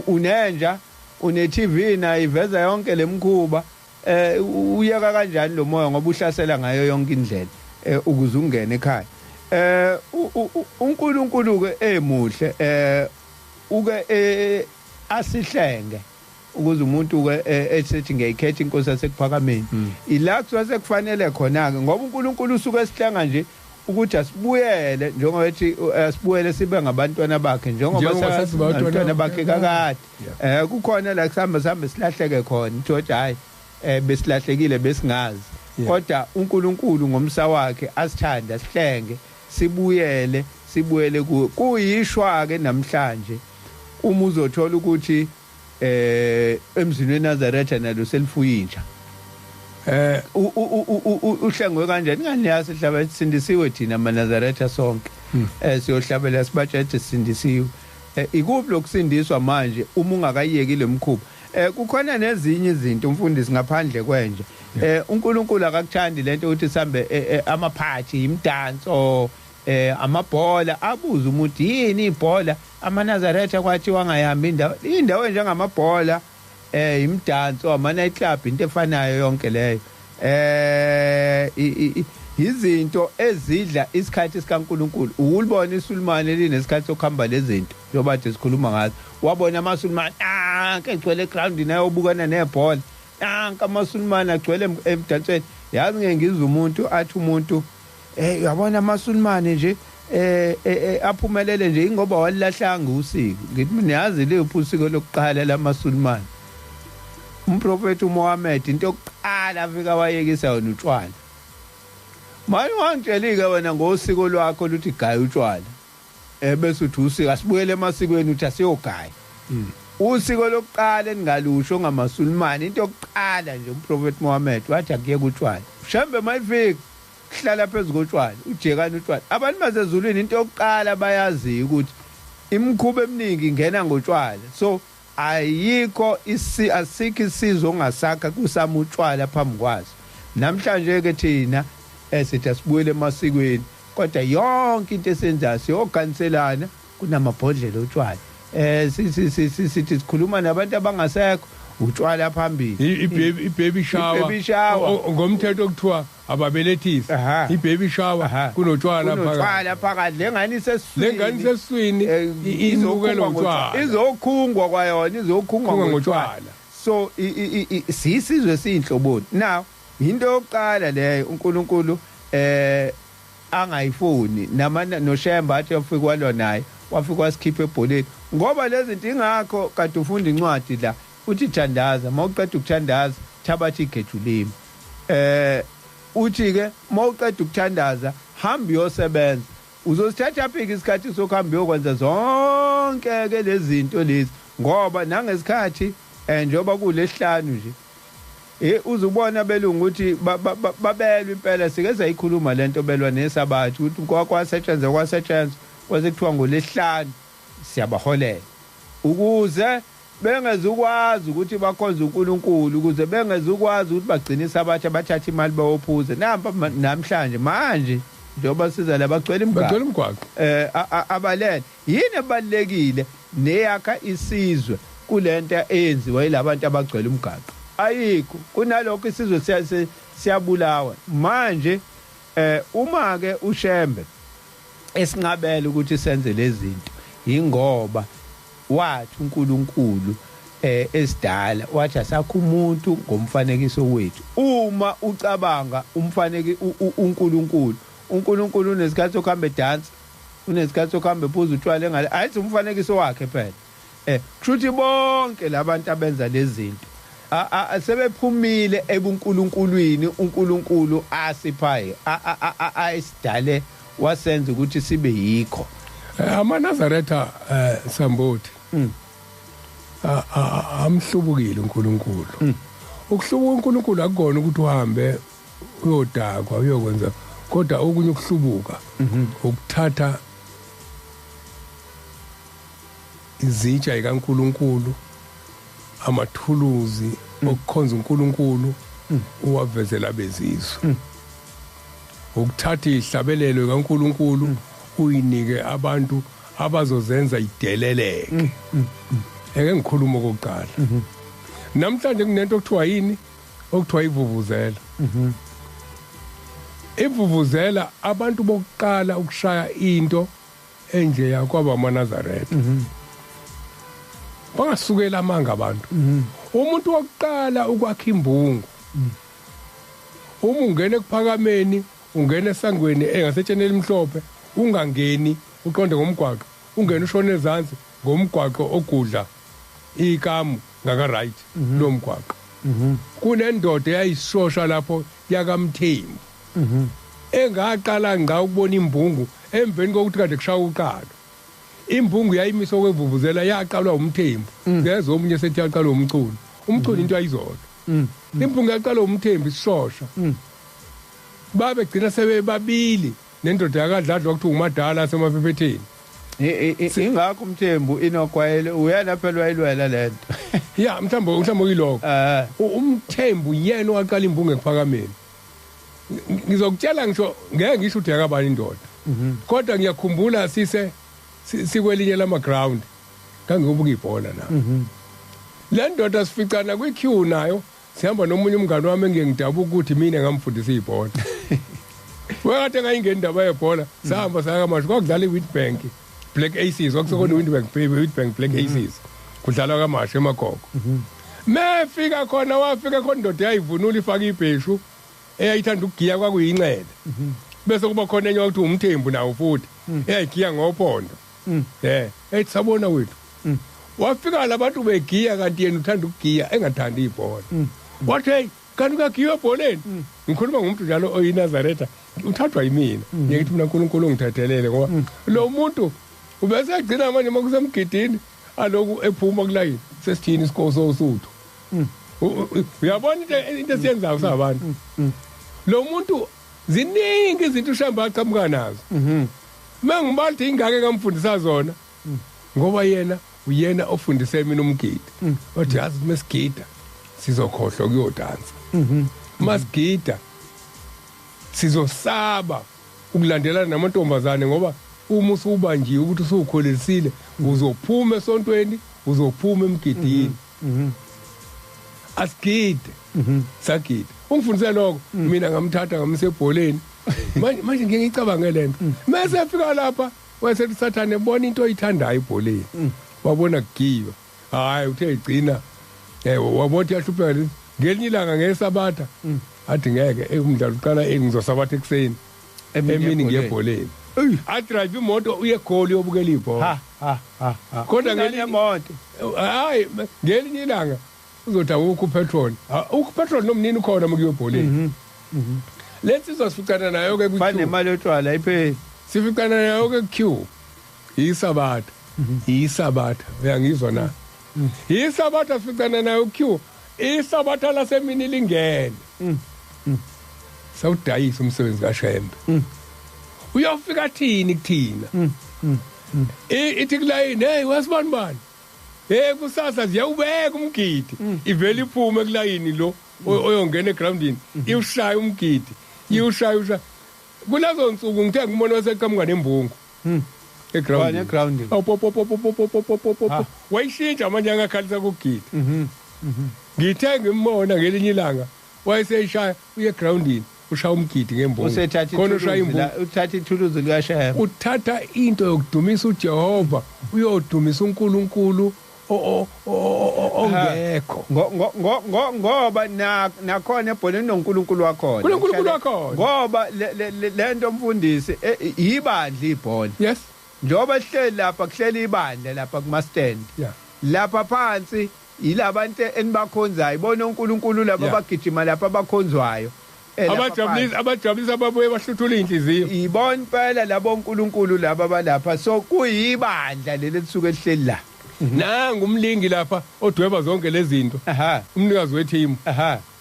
Unenja une TV na iveza yonke lemkhuba. Uyeka kanjani lo moya ngoba uhlasela ngayo yonke indlela ukuze ungene ekhaya. uNkulunkulu ke emuhle uke asihlenge ukuze umuntu ke esethi ngiyikhetha inkosi yasekuphakameni. Ila kusuke sekufanele khona ke ngoba uNkulunkulu usuke esihlenga nje ukuthi asibuyele njengoba ethi asibuyele sibe ngabantwana bakhe njengoba sasibantwana bakhe kakade. Kukhona la kusihamba sihambe silahleke khona uthi hayi besilahlekile besingazi. Kodwa uNkulunkulu ngomsa wakhe asithanda sihlenge sibuyele kuye. Kuyishwa ke namhlanje uma uzothola ukuthi emzini weNazaretha nalo selifuyinja. Uhlengwe kanjani? Ngani yasihlaba sindisiwe thina amaNazaretha sonke. Siyohlabela sibatshe sindisiwe. Ikuphi lokusindiswa manje uma ungakayiyeki lemkhuba? Kukhona nezinye izinto umfundisi ngaphandle kwenje. uNkulunkulu akakuthandi lento ukuthi sihambe amaphathi, imdanso, amabhola. Abuza umuntu yini ibhola? amaNazaretha kwathiwa angayihamba indawo. Indawo enjengamabhola, imdanso, ama night club, into efanayo yonke leyo. Izinto ezidla isikhathi sikaNkulunkulu. Ulibona isulumane linesikhathi sokuhamba lezinto njengoba nje sikhuluma ngazo. Wabona amasulumane anke egcwele eground nayo obukana nebhola. Anke amasulumane agcwele emdansweni. Yazi ngeke ngizwe umuntu athi umuntu uyabona amasulumane nje aphumelele nje ingoba walilahlanga usiko. Ngithi mina yazi liphi usiko lokuqala lamasulumane? Umprofeti uMohammed into yokuqala afika wayekisa yona utshwala. Manje wangitshelike wena ngosiko lwakho luthi gaya utshwala. Bese uthi usiko asibuyele emasikweni uthi asiyogaya. Usiko lokuqala engalusho ngamasulumane into yokuqala nje umprofeti Muhammad wathi akuyeke utshwala. Shembe mayifika kuhlala phezulu kotshwala, ujekana utshwala. Abantu basezulwini into yokuqala bayazi ukuthi imikhuba eminingi ingena ngotshwala. So ayikho asikho isizwe ongasakha kusama utshwala phambi kwaso. Namhlanje ke thina esithi asibuyele emasikweni kodwa yonke into esenzayo siyoganiselana kunamabhodlela otshwala. Sithi sikhuluma nabantu abangasekho utshwala phambili. I-baby shower ngomthetho okuthiwa ababelethisi. I-baby shower kunotshwala phakathi. Lengane isesiswini izokela utshwala, izokhungwa kwayona, izokhungwa ngotshwala. So sisizwe siyinhloboni. Now into yokuqala leyo uNkulunkulu Angayifuni nama noShemba athi wafika walwa naye, wafika wasikhipha ebholeni, ngoba lezi zinto ingakho kade ufunda incwadi la uthi thandaza, mawuqeda ukuthandaza thabatha igejulimi, uthi ke mawuqeda ukuthandaza hamba uyosebenza. Uzosithatha phi isikhathi sokuhamba uyokwenza zonke ke lezi zinto lezi? Ngoba nangesikhathi njengoba kulesihlanu nje uzubona belungu ukuthi babelwa impela. Sike sayikhuluma lento belwa nesabatha ukuthi kwasetshenzwa kwase kuthiwa ngolesihlanu siyabaholela, ukuze bengezukwazi ukuthi bakhonze uNkulunkulu, ukuze bengezukwazi ukuthi bagcine isabatha bathathe imali bayophuza. Nampa namhlanje manje njengoba siza la bagcwele imigwaqo abalele. Yini ebalekile neyakha isizwe kulento eyenziwa yilabantu abagcwele umgaqo? Ayikho. Kunalokho isizwe siyabulawa manje. Uma ke uShembe esinqabela ukuthi senze lezi zinto, ingoba wathi uNkulunkulu esidala wathi asakho umuntu ngomfanekiso wethu. Uma ucabanga umfaneki uNkulunkulu, uNkulunkulu unesikhathi sokuhamba edansa, unesikhathi sokuhamba ephuza utshwala engale, ayithi umfanekiso wakhe phela. Kushuthi bonke labantu abenza lezi zinto sebephumile ebunkulunkulwini uNkulunkulu asiphaye ayisidale wasenza ukuthi sibe yikho. AmaNazaretha Sambothi amhlubukile uNkulunkulu. Ukuhlubuka uNkulunkulu akukona ukuthi uhambe uyodakwa uyokwenza, kodwa okunye ukuhlubuka ukuthatha izitsha zikaNkulunkulu, amathuluzi okukhonza uNkulunkulu uwavezela bezizwe, ukuthatha ihlabelelo kaNkulunkulu uyinike abantu abazozenza ideleleke. Eke ngikhuluma okokuqala namhlanje kunento okuthiwa yini, okuthiwa ivuvuzela. Ivuvuzela abantu bokuqala ukushaya into enje yakwaba amaNazaretha. Bangasukela amanga abantu. Umuntu wokuqala ukwakha imbungu, uma ungena ekuphakameni, ungena esangweni engasetsheni elimhlophe, ungangeni uqonde ngomgwaqo, ungena ushone ezansi ngomgwaqo ogudla ikamu ngaka right lo mgwaqo. Kunendoda eyayisishosha lapho yakaMthembu engaqala ngqa ukubona imbungu emveni kokuthi kade kushaya uqalo. Imbungu yayimiswa kwevuvuzela yaqalwa uMthembu, ngezwe omunye sethi yaqalwa umculo. Umculo into ayizona. Imbungu yaqalwa uMthembu isishosha. Babe gcina sebebabili nendoda yakadladla okuthiwa uMadala asemaphephetheni. Ingakho uMthembu inokwayele uyena phela wayilwela lento. Ya mhlawumbe yilokho. UMthembu yena owaqala imbungu ekuphakameni. Ngizokutshela ngisho ngeke ngisho ukuthi yakabani indoda. Kodwa ngiyakhumbula sise sikwelinye lama ground ngangiyobuka ibhola na. Le ndoda sificana kwi queue nayo, sihamba nomunye umngane wami engiye ngidabuka ukuthi mina ngamfundisa ibhola. Wekade ngayingena indaba yebhola, sahamba saya kaMashu, kwakudlala iWitbank Black Aces, kwakusekhona iWitbank Witbank Black Aces. Kudlalwa kaMashu emagogo. Mefika khona wafika khona indoda yayivunula ifaka ibheshu eyayithanda ukugiya kwakuyinxele. Bese kuba khona enye wakuthi uMthembu nawo futhi eyayigiya ngophondo. Ethi sabona wethu. Wafika labantu begiya kanti yena uthanda ukugiya engathandi ibhola. Wathi hey, kanti uyagiya ebholeni? Ngikhuluma ngomuntu njalo oyiNazaretha, uthathwa yimina. Ngithi mina uNkulunkulu ungithethelele ngoba lo muntu ubese egcina manje makusemgidini aloku ephuma kulayini sesithini isikolo sosuthu. Uyabona into esiyenzayo sabantu. Lo muntu ziningi izinto uShembe aqhamuka nazo. Mengibala ingake ngamfundisa zona ngoba yena uyena ofundise mina umgidi. Wathi yazi mesigida sizokhohlwa kuyodansa. Masigida sizosaba ukulandelana namantombazane ngoba uma usubanjiwe ukuthi usukholelisile uzophuma esontweni, uzophuma emgidini. Asigide. Sagida. Ungifundise lokho mina ngamthatha ngamisa ebholeni. Manje ngeke ngicabange lento. Mase efika lapha wayesethi Sathane bona into oyithandayo ebholeni. Wabona kugiwa. Hayi uthe igcina. Wabona yahlupheka lesi. Ngelinye ilanga ngesabatha athi ngeke umdlalo uqala ngizosabatha ekuseni. Emini ngiyebholeni. Adrive imoto uye eGoli uyobukela ibhola. Ha ha ha. Kodwa ngelinye imoto hayi, ngelinye ilanga uzothi awukho upetrol. Ukho petrol nomnini ukhona mukuyobholeni. Lensizwa sificana nayo ke ku Banemali yotshwala ipheli. Sificana nayo ke Q. Isabatha. Isabatha. Uyangizwa na? Isabatha sificana nayo Q. Isabatha lasemini lingene. Sawudayisa umsebenzi kaShembe. Uyofika thini kuthina? Ithi kulayini, hey wasibani bani? Hey kusasa ziyawubeka umgidi. Ivele iphume kulayini lo oyongena egroundini. Iwushaya umgidi. Iwushaya. Kulazo nsuku ngithe ngibona waseqhamuka nembungu. Egroundini. Pop. Wayishintsha manje angakhalisa kugidi. Ngithe ngimbona ngelinye ilanga wayeseyishaya uye egroundini. Ushaya umgidi ngembongo. Khona ushaya imbongo. Uthatha ithuluzi likaShembe. Uthatha into yokudumisa uJehova, uyodumisa uNkulunkulu ongekho. Ngoba nakhona ebholeni noNkulunkulu wakhona. KunoNkulunkulu wakhona. Ngoba lento mfundisi ibandla ibhola. Yes. Njengoba sihleli lapha kuhleli ibandla lapha kuma stand. Yeah. Lapha phansi yilabantu enibakhonzayo, ibona uNkulunkulu laba abagijima lapha abakhonzwayo. Abajabulisa ababuye bahluthula inhliziyo. Ibona impela labo uNkulunkulu laba balapha, so kuyibandla leli lisuke lihleli la. Nangu umlingi lapha odweba zonke lezi zinto. Umnikazi weteam.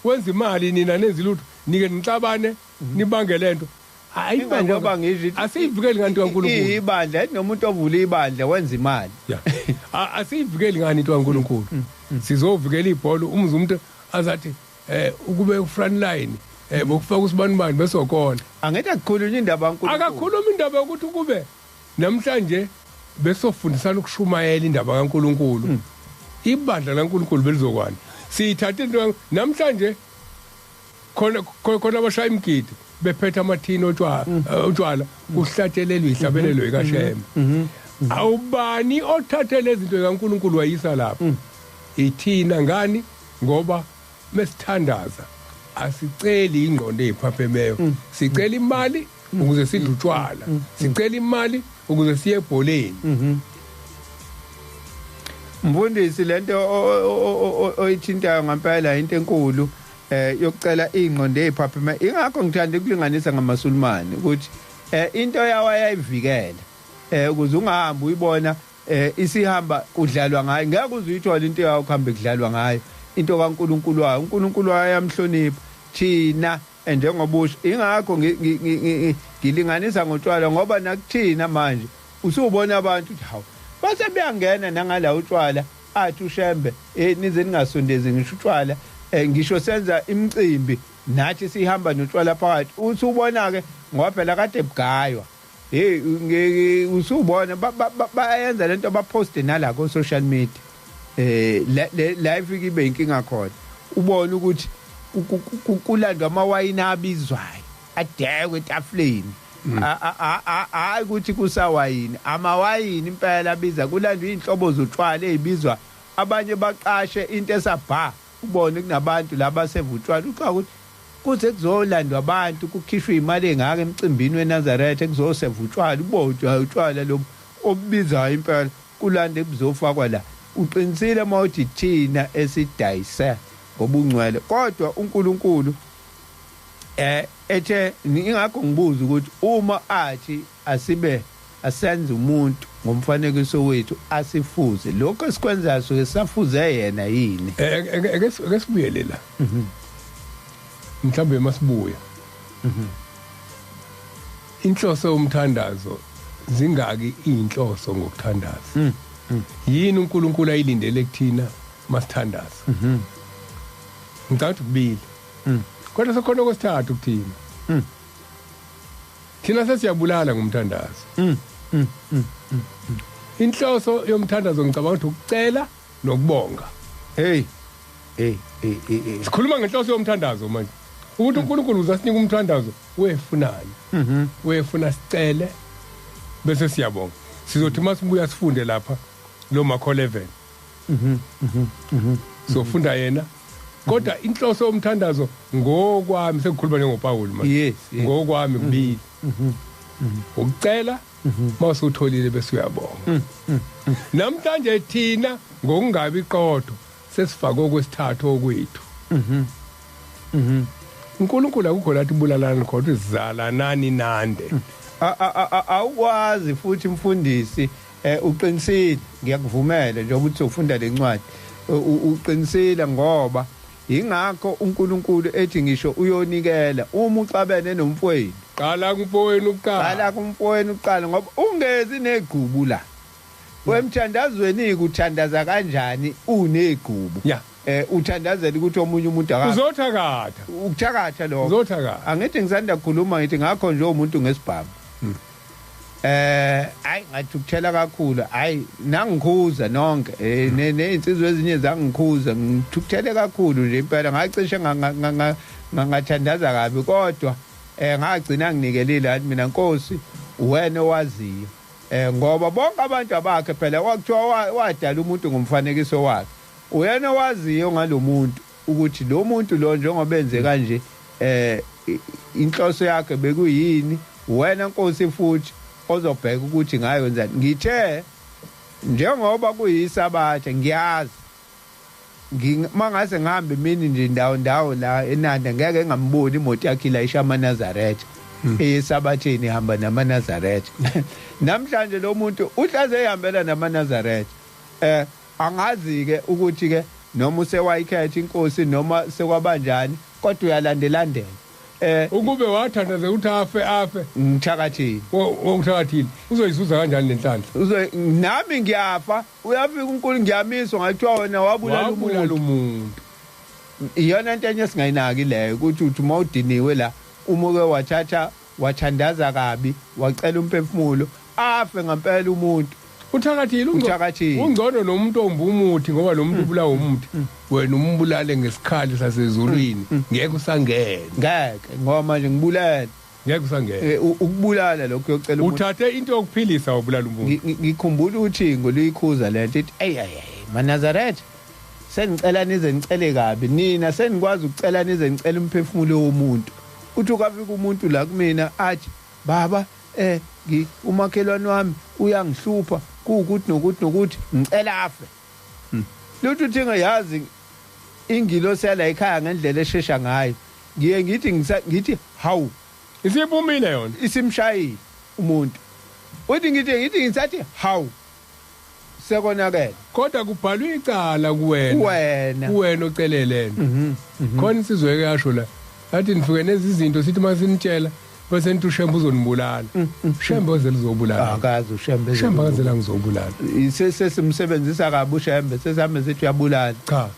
Wenza imali nina nenza lutho, nike nixabane nibange lento. Hayi njengoba ngisho asiyivikeli ngani into kaNkulunkulu. Ibandla nomuntu ovula ibandla wenza imali. Asiyivikeli ngani into kaNkulunkulu. Sizovikela ibhola umze umuntu azathi ukube ku front line bokufaka usibani bani besokona. Angithi akukhulunywa indaba kaNkulunkulu. Akakhuluma indaba yokuthi kube namhlanje besofundisana ukushumayela indaba kaNkulunkulu. Ibandla laNkulunkulu belizokwana. Siyithathe into namhlanje khona abashaya imigidi bephethe amathini otshwala kuhlatshelelwe ihlabelelo ikaShembe. Awubani othathe lezi zinto kaNkulunkulu wayisa lapha? Ithina ngani? Ngoba mesithandaza asiceli ingqondo eziphaphemeyo, sicela imali ukuze sidle utshwala, sicela imali ukuze siye ebholeni. Mfundisi, lento oyithintayo ngempela into enkulu yokucela ingqondo eziphaphemeyo. Ingakho ngithanda ukulinganisa ngamaSulumane ukuthi into yawo yayivikela ukuze ungahambi uyibona isihamba kudlalwa ngayo. Ngeke uze uyithole into yawo kuhambe kudlalwa ngayo, into kaNkulunkulu wayo. uNkulunkulu wayo ayamhlonipha thina njengobusho. Ingakho ngilinganisa ngotshwala ngoba nakuthina manje usubona abantu ukuthi hawu base beyangena nangala utshwala, athi uShembe nize ningasondezi ngisho utshwala, ngisho senza imicimbi nathi sihamba notshwala phakathi. Usubona ke ngoba phela kade bugaywa, hey usubona bayenza lento baposte nala ku social media. La ifike ibe inkinga khona, ubone ukuthi kulandwa amawayini abizwayo adekwe etafuleni. Hayi ukuthi kusawayini, amawayini impela abiza, kulandwa inhlobo zotshwala ezibizwa, abanye baqashe into esabha, ubone kunabantu laba sevutshwala. Ucabanga ukuthi kuze kuzolandwa abantu kukhishwe imali engaka emcimbini weNazaretha kuzosevutshwala, ubone utshwala lobu obubizayo impela kulande kuzofakwa la. Uqinisile mawuthi thina esidayise ngobungcwele, kodwa uNkulunkulu ethe ingakho ngibuza ukuthi uma athi asibe asenze umuntu ngomfanekiso wethu asifuze, lokho esikwenzayo suke safuze yena yini? Ake sibuyele la. Mhlawumbe masibuya. Inhloso yomthandazo zingaki inhloso ngokuthandaza? Yini uNkulunkulu ayilindele kuthina masithandaza? Ngicabanga kubili. Kodwa sekhona okwesithathu kuthina. Thina sesiyabulala ngomthandazo. Inhloso yomthandazo ngicabanga ukuthi ukucela nokubonga. Hey. Hey hey hey. Sikhuluma ngenhloso yomthandazo manje. Ukuthi uNkulunkulu uzasinika umthandazo wefunani. Wefuna sicele bese siyabonga. Sizothi masibuya sifunde lapha lo Marko 11. Sofunda yena. Kodwa inhloso yomthandazo ngokwami, sekukhuluma njengoPaul manje, ngokwami kubili. Ukucela mawusutholile bese uyabonga. Namhlanje thina ngokungabi qotho sesifake okwesithathu okwethu. uNkulunkulu akukho lathi bulalani kodwa izalanani nande. Awukwazi futhi mfundisi, uqinisile, ngiyakuvumela njengoba uthi ufunda lencwadi, uqinisile, ngoba ingakho uNkulunkulu ethi ngisho uyonikela uma uxabene nomfowenu. Qala kumfowenu uqala. Qala kumfowenu uqala, ngoba ungezi negqubu la. Wemthandazweni ukuthandaza kanjani unegqubu? Uthandazela ukuthi omunye umuntu uzothakatha. Ukuthakatha lokho. Uzothakatha. Angithi ngisanda kukhuluma ngithi ngakho nje umuntu ngesibhamu. Hayi ngathukuthela kakhulu, hayi nangikhuza nonke, nezinsizwa ezinye zangikhuza, ngithukuthele kakhulu nje impela, ngacishe ngathandaza kabi, kodwa ngagcina nginikelile athi mina Nkosi wena owaziyo, ngoba bonke abantu abakhe phela kwakuthiwa wadala umuntu ngomfanekiso wakhe, uyena owaziyo ngalomuntu ukuthi lo muntu lo njengoba enze kanje inhloso yakhe bekuyini, wena Nkosi futhi ozobheka ukuthi ngayo wenzani. Ngithe njengoba kuyisabatha ngiyazi mangase ngihambe imini nje ndawo ndawo la eNanda ngeke ngamboni imoto yakhe la isha amaNazaretha, eyesabatheni ihamba namaNazaretha. Namhlanje lo muntu uhlaze ehambela namaNazaretha. Angazi ke ukuthi ke noma usewayikhetha inkosi noma sekwabanjani, kodwa uyalandelandela. Ukube wathandaza ukuthi afe ngithakathile, wokuthakathile, uzoyizuza kanjani lenhlanhla? Nami ngiyafa, uyafika uNkulunkulu ngiyamiswa ngathiwa wena wabulala umuntu. Iyona into enye singayinaki leyo, ukuthi uthi uma udiniwe la umuke wathatha wathandaza kabi wacela umphefumulo afe ngempela umuntu. Uthakathile, ungcono nomuntu omba umuthi, ngoba lo muntu ubulawa umuthi, wena umbulale ngesikhali sasezulwini, ngeke usangene. Ngeke, ngoba manje ngibulele. Ngeke usangene. Ukubulala lokho uyocela umuntu. Uthathe into yokuphilisa wabulala umuntu. Ngikhumbula ukuthi ngoluyikhuza lento ithi ey ey maNazaretha senicela nize nicele kabi, nina senikwazi ukucela nize nicele umphefumulo womuntu. Uthi ukafika umuntu la kumina athi baba umakhelwane wami uyangihlupha kuwukuthi nokuthi nokuthi ngicela afe. Lutho uthi ngayazi ingilosi yala ekhaya ngendlela eshesha ngayo, ngiye ngithi hawu isibumile yona, isimshayile umuntu. Uthi ngithi ngisathi hawu sekonakele, kodwa kubhalwe icala kuwena, kuwena ocelelene. Khona insizwe yasho la athi nifike nezizinto sithi masinitshela bese nithi uShembe uzonibulala. Shembe ozele uzobulala. Akazi uShembe. Shembe akazela ngizobulala. Sesimsebenzisa kabi uShembe, sesihambe sithi uyabulala. Cha.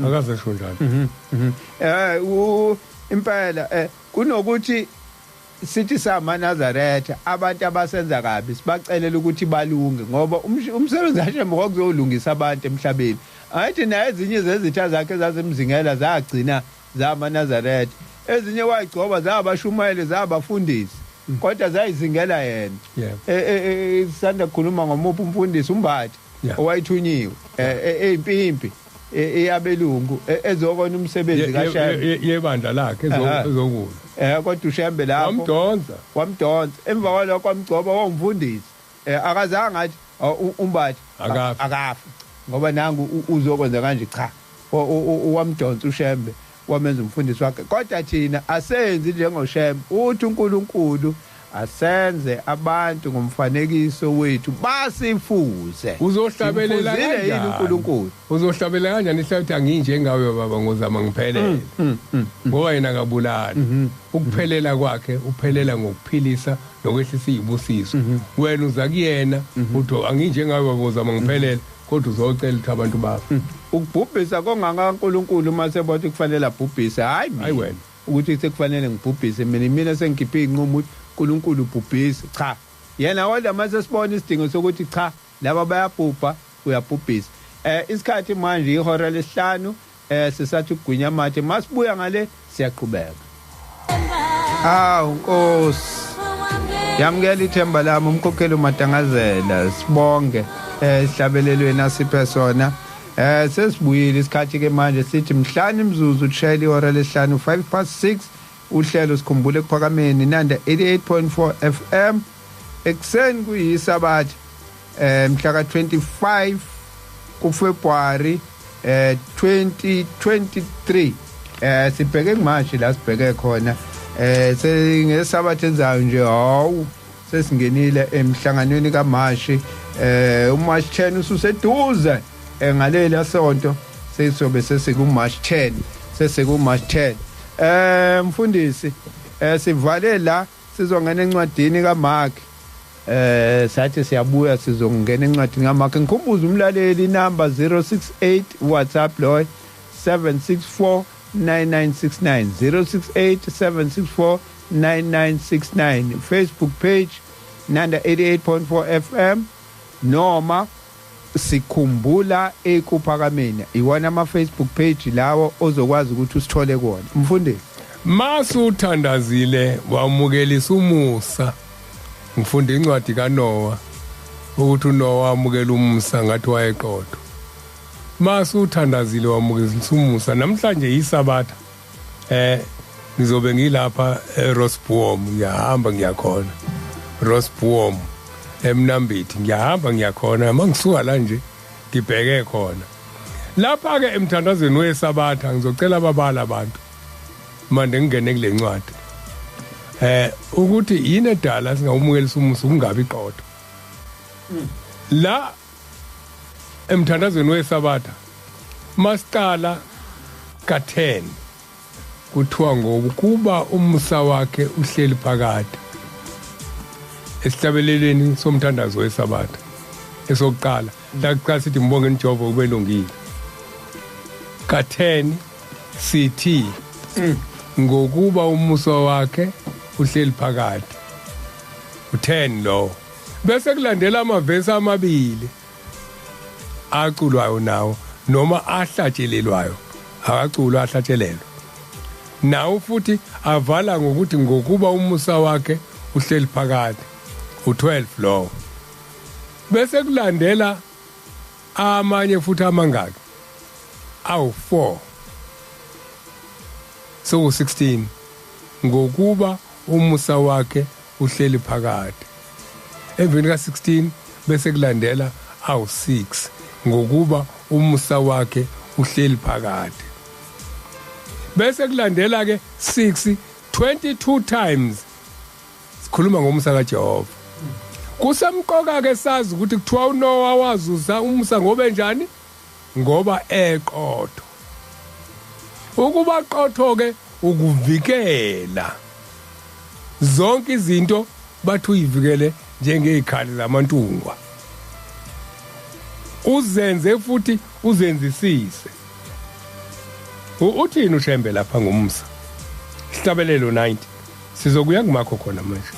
Akaze sho njalo. Impela kunokuthi sithi samaNazaretha abantu abasenza kabi sibacelela ukuthi balunge, ngoba umsebenzi kaShembe kwakuzolungisa abantu emhlabeni. Ayithi naye ezinye zezitha zakhe zazimzingela zagcina zamaNazaretha, ezinye wayigcoba zabashumayeli zabafundisi, kodwa zayizingela yena. Sisanda kukhuluma ngomuphi umfundisi uMbathi owayithunyiwe eyimpimpi eyabelungu ezokona umsebenzi kaShembe yebandla lakhe ezokula. Kodwa uShembe lapho wamdonsa, emva kwalokho wamgcoba wawumfundisi. Akazange athi uMbathi akafe ngoba nangu uzokwenza kanje, cha, wamdonsa uShembe wamenza umfundisi wakhe. Kodwa thina asenzi njengoShembe, uthi uNkulunkulu asenze abantu ngomfanekiso wethu basifuze. Uzohlabelela kanjani uNkulunkulu? Uzohlabelela kanjani ihlathi anginjengawe baba ngozama ngiphelele? Ngoba yena akabulali. Ukuphelela kwakhe uphelela ngokuphilisa nokwehlisa izibusiso. Wena uza kuyena uthi anginjengawe baba ngozama ngiphelele, kodwa uzocela ukuthi abantu bakho. Ukubhubhisa kongakaNkulunkulu uma sebothi kufanele abhubhise, hayi mina wena ukuthi sekufanele ngibhubhise mina sengikhiphe inqumo ukuthi uNkulunkulu ubhubhise. Cha, yena kodwa mase sibona isidingo sokuthi cha laba bayabhubha, uyabhubhisa. Isikhathi manje ihora lesihlanu, sisathi ukugwinya amathe, masibuya ngale siyaqhubeka. Awu Nkosi, yamukela ithemba lami umkhokheli uMadangazela, sibonge esihlabelelweni asiphe sona. Sesibuyile isikhathi ke manje, sithi mhlanu imzuzu ushayela ihora lesihlanu, 6:05. Uhlelo Sikhumbule Ekuphakameni, Nanda 88.4 FM, ekuseni kuyisabatha mhla ka 25 kuFebruary 2023. Sibheke kumashi la sibheke khona, sengesabatha enzayo nje. Hawu, sesingenile emhlanganweni kaMashi, uMarch 10 ususeduze. Ngalela sonto sesizobe sesiku March 10, sesiku March 10. Mfundisi, sivale la, sizongena encwadini kaMark. Sathi siyabuya, sizongena encwadini kaMark. Ngikhumbuza umlaleli inamba 068, WhatsApp lo, 764 9969, 068 764 9969. Facebook page Nanda 88.4 FM noma Sikhumbula Ekuphakameni, iwona ama Facebook page lawo ozokwazi ukuthi usithole kuona. Mfundisi, masuthandazile wamukelisa umusa. Ngifunda incwadi kaNoah ukuthi uNoah wamukela umusa ngathi wayeqotho. Masuthandazile wamukelisa umusa. Namhlanje yisabatha, ngizobe ngilapha eRosboom, ngiyahamba ngiyakhona Rosboom eMnambithi, ngiyahamba ngiyakhona. Mangisuka la nje ngibheke khona lapha ke emthandazweni wesabatha. Ngizocela ababala abantu manje ngingene kule ncwadi ukuthi yini edala singawumukelisa umusa, ukungabi qotho. La emthandazweni wesabatha masiqala ka10, kuthiwa ngokuba umusa wakhe uhleli phakade. Esihlabeleleni somthandazo wesabatha esokuqala la kuqala sithi mbonge uJehova ubelungile. Ka10 sithi ngokuba umusa wakhe uhleli phakade, u10 lo. Bese kulandela amavesi amabili aculwayo nawo noma ahlatshelelwayo, akaculwa ahlatshelelwa nawo futhi, avala ngokuthi ngokuba umusa wakhe uhleli phakade, u12 lo. Bese kulandela amanye futhi amangaki, awu4, so 16, ngokuba umusa wakhe uhleli phakade. Emveni ka16 bese kulandela awu6, ngokuba umusa wakhe uhleli phakade. Bese kulandela ke 6, 22 times sikhuluma ngomusa kaJehova. Kusemqoka ke sazi ukuthi kuthiwa uNoah wazuza umusa ngoba enjani? Ngoba eqotho. Ukuba qotho ke ukuvikela zonke izinto, bathi uyivikele njengezikhali zamantungwa, uzenze futhi uzenzisise. Uthini uShembe lapha ngomsa? Isihlabelelo 90, sizokuya kumakho khona manje.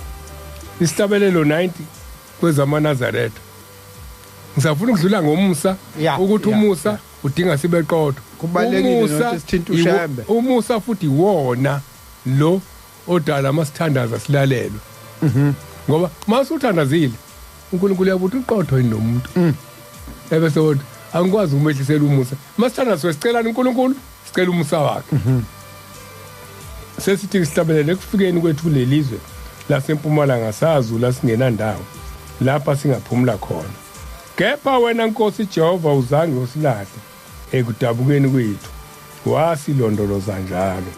Isihlabelelo 90 kwezamaNazaretha. Ngisafuna ukudlula ngomsa, ukuthi umusa udinga sibe qotho. Kubalekile nokuthi sithinta uShembe. Umusa futhi iwona lo odala masithandaza silalelwe. Ngoba masuthandazile uNkulunkulu uyabuthi uqotho yini nomuntu. Ebese uthi angikwazi ukumehlisela umusa. Masithandaza sicela uNkulunkulu, sicela umusa wakhe. Sesithi sihlabelele ekufikeni kwethu kulelizwe lasempumalanga, sazula singenandawo lapha singaphumula khona. Kepha wena Nkosi Jehova uzange usilahle ekudabukeni kwethu, wasilondoloza njalo.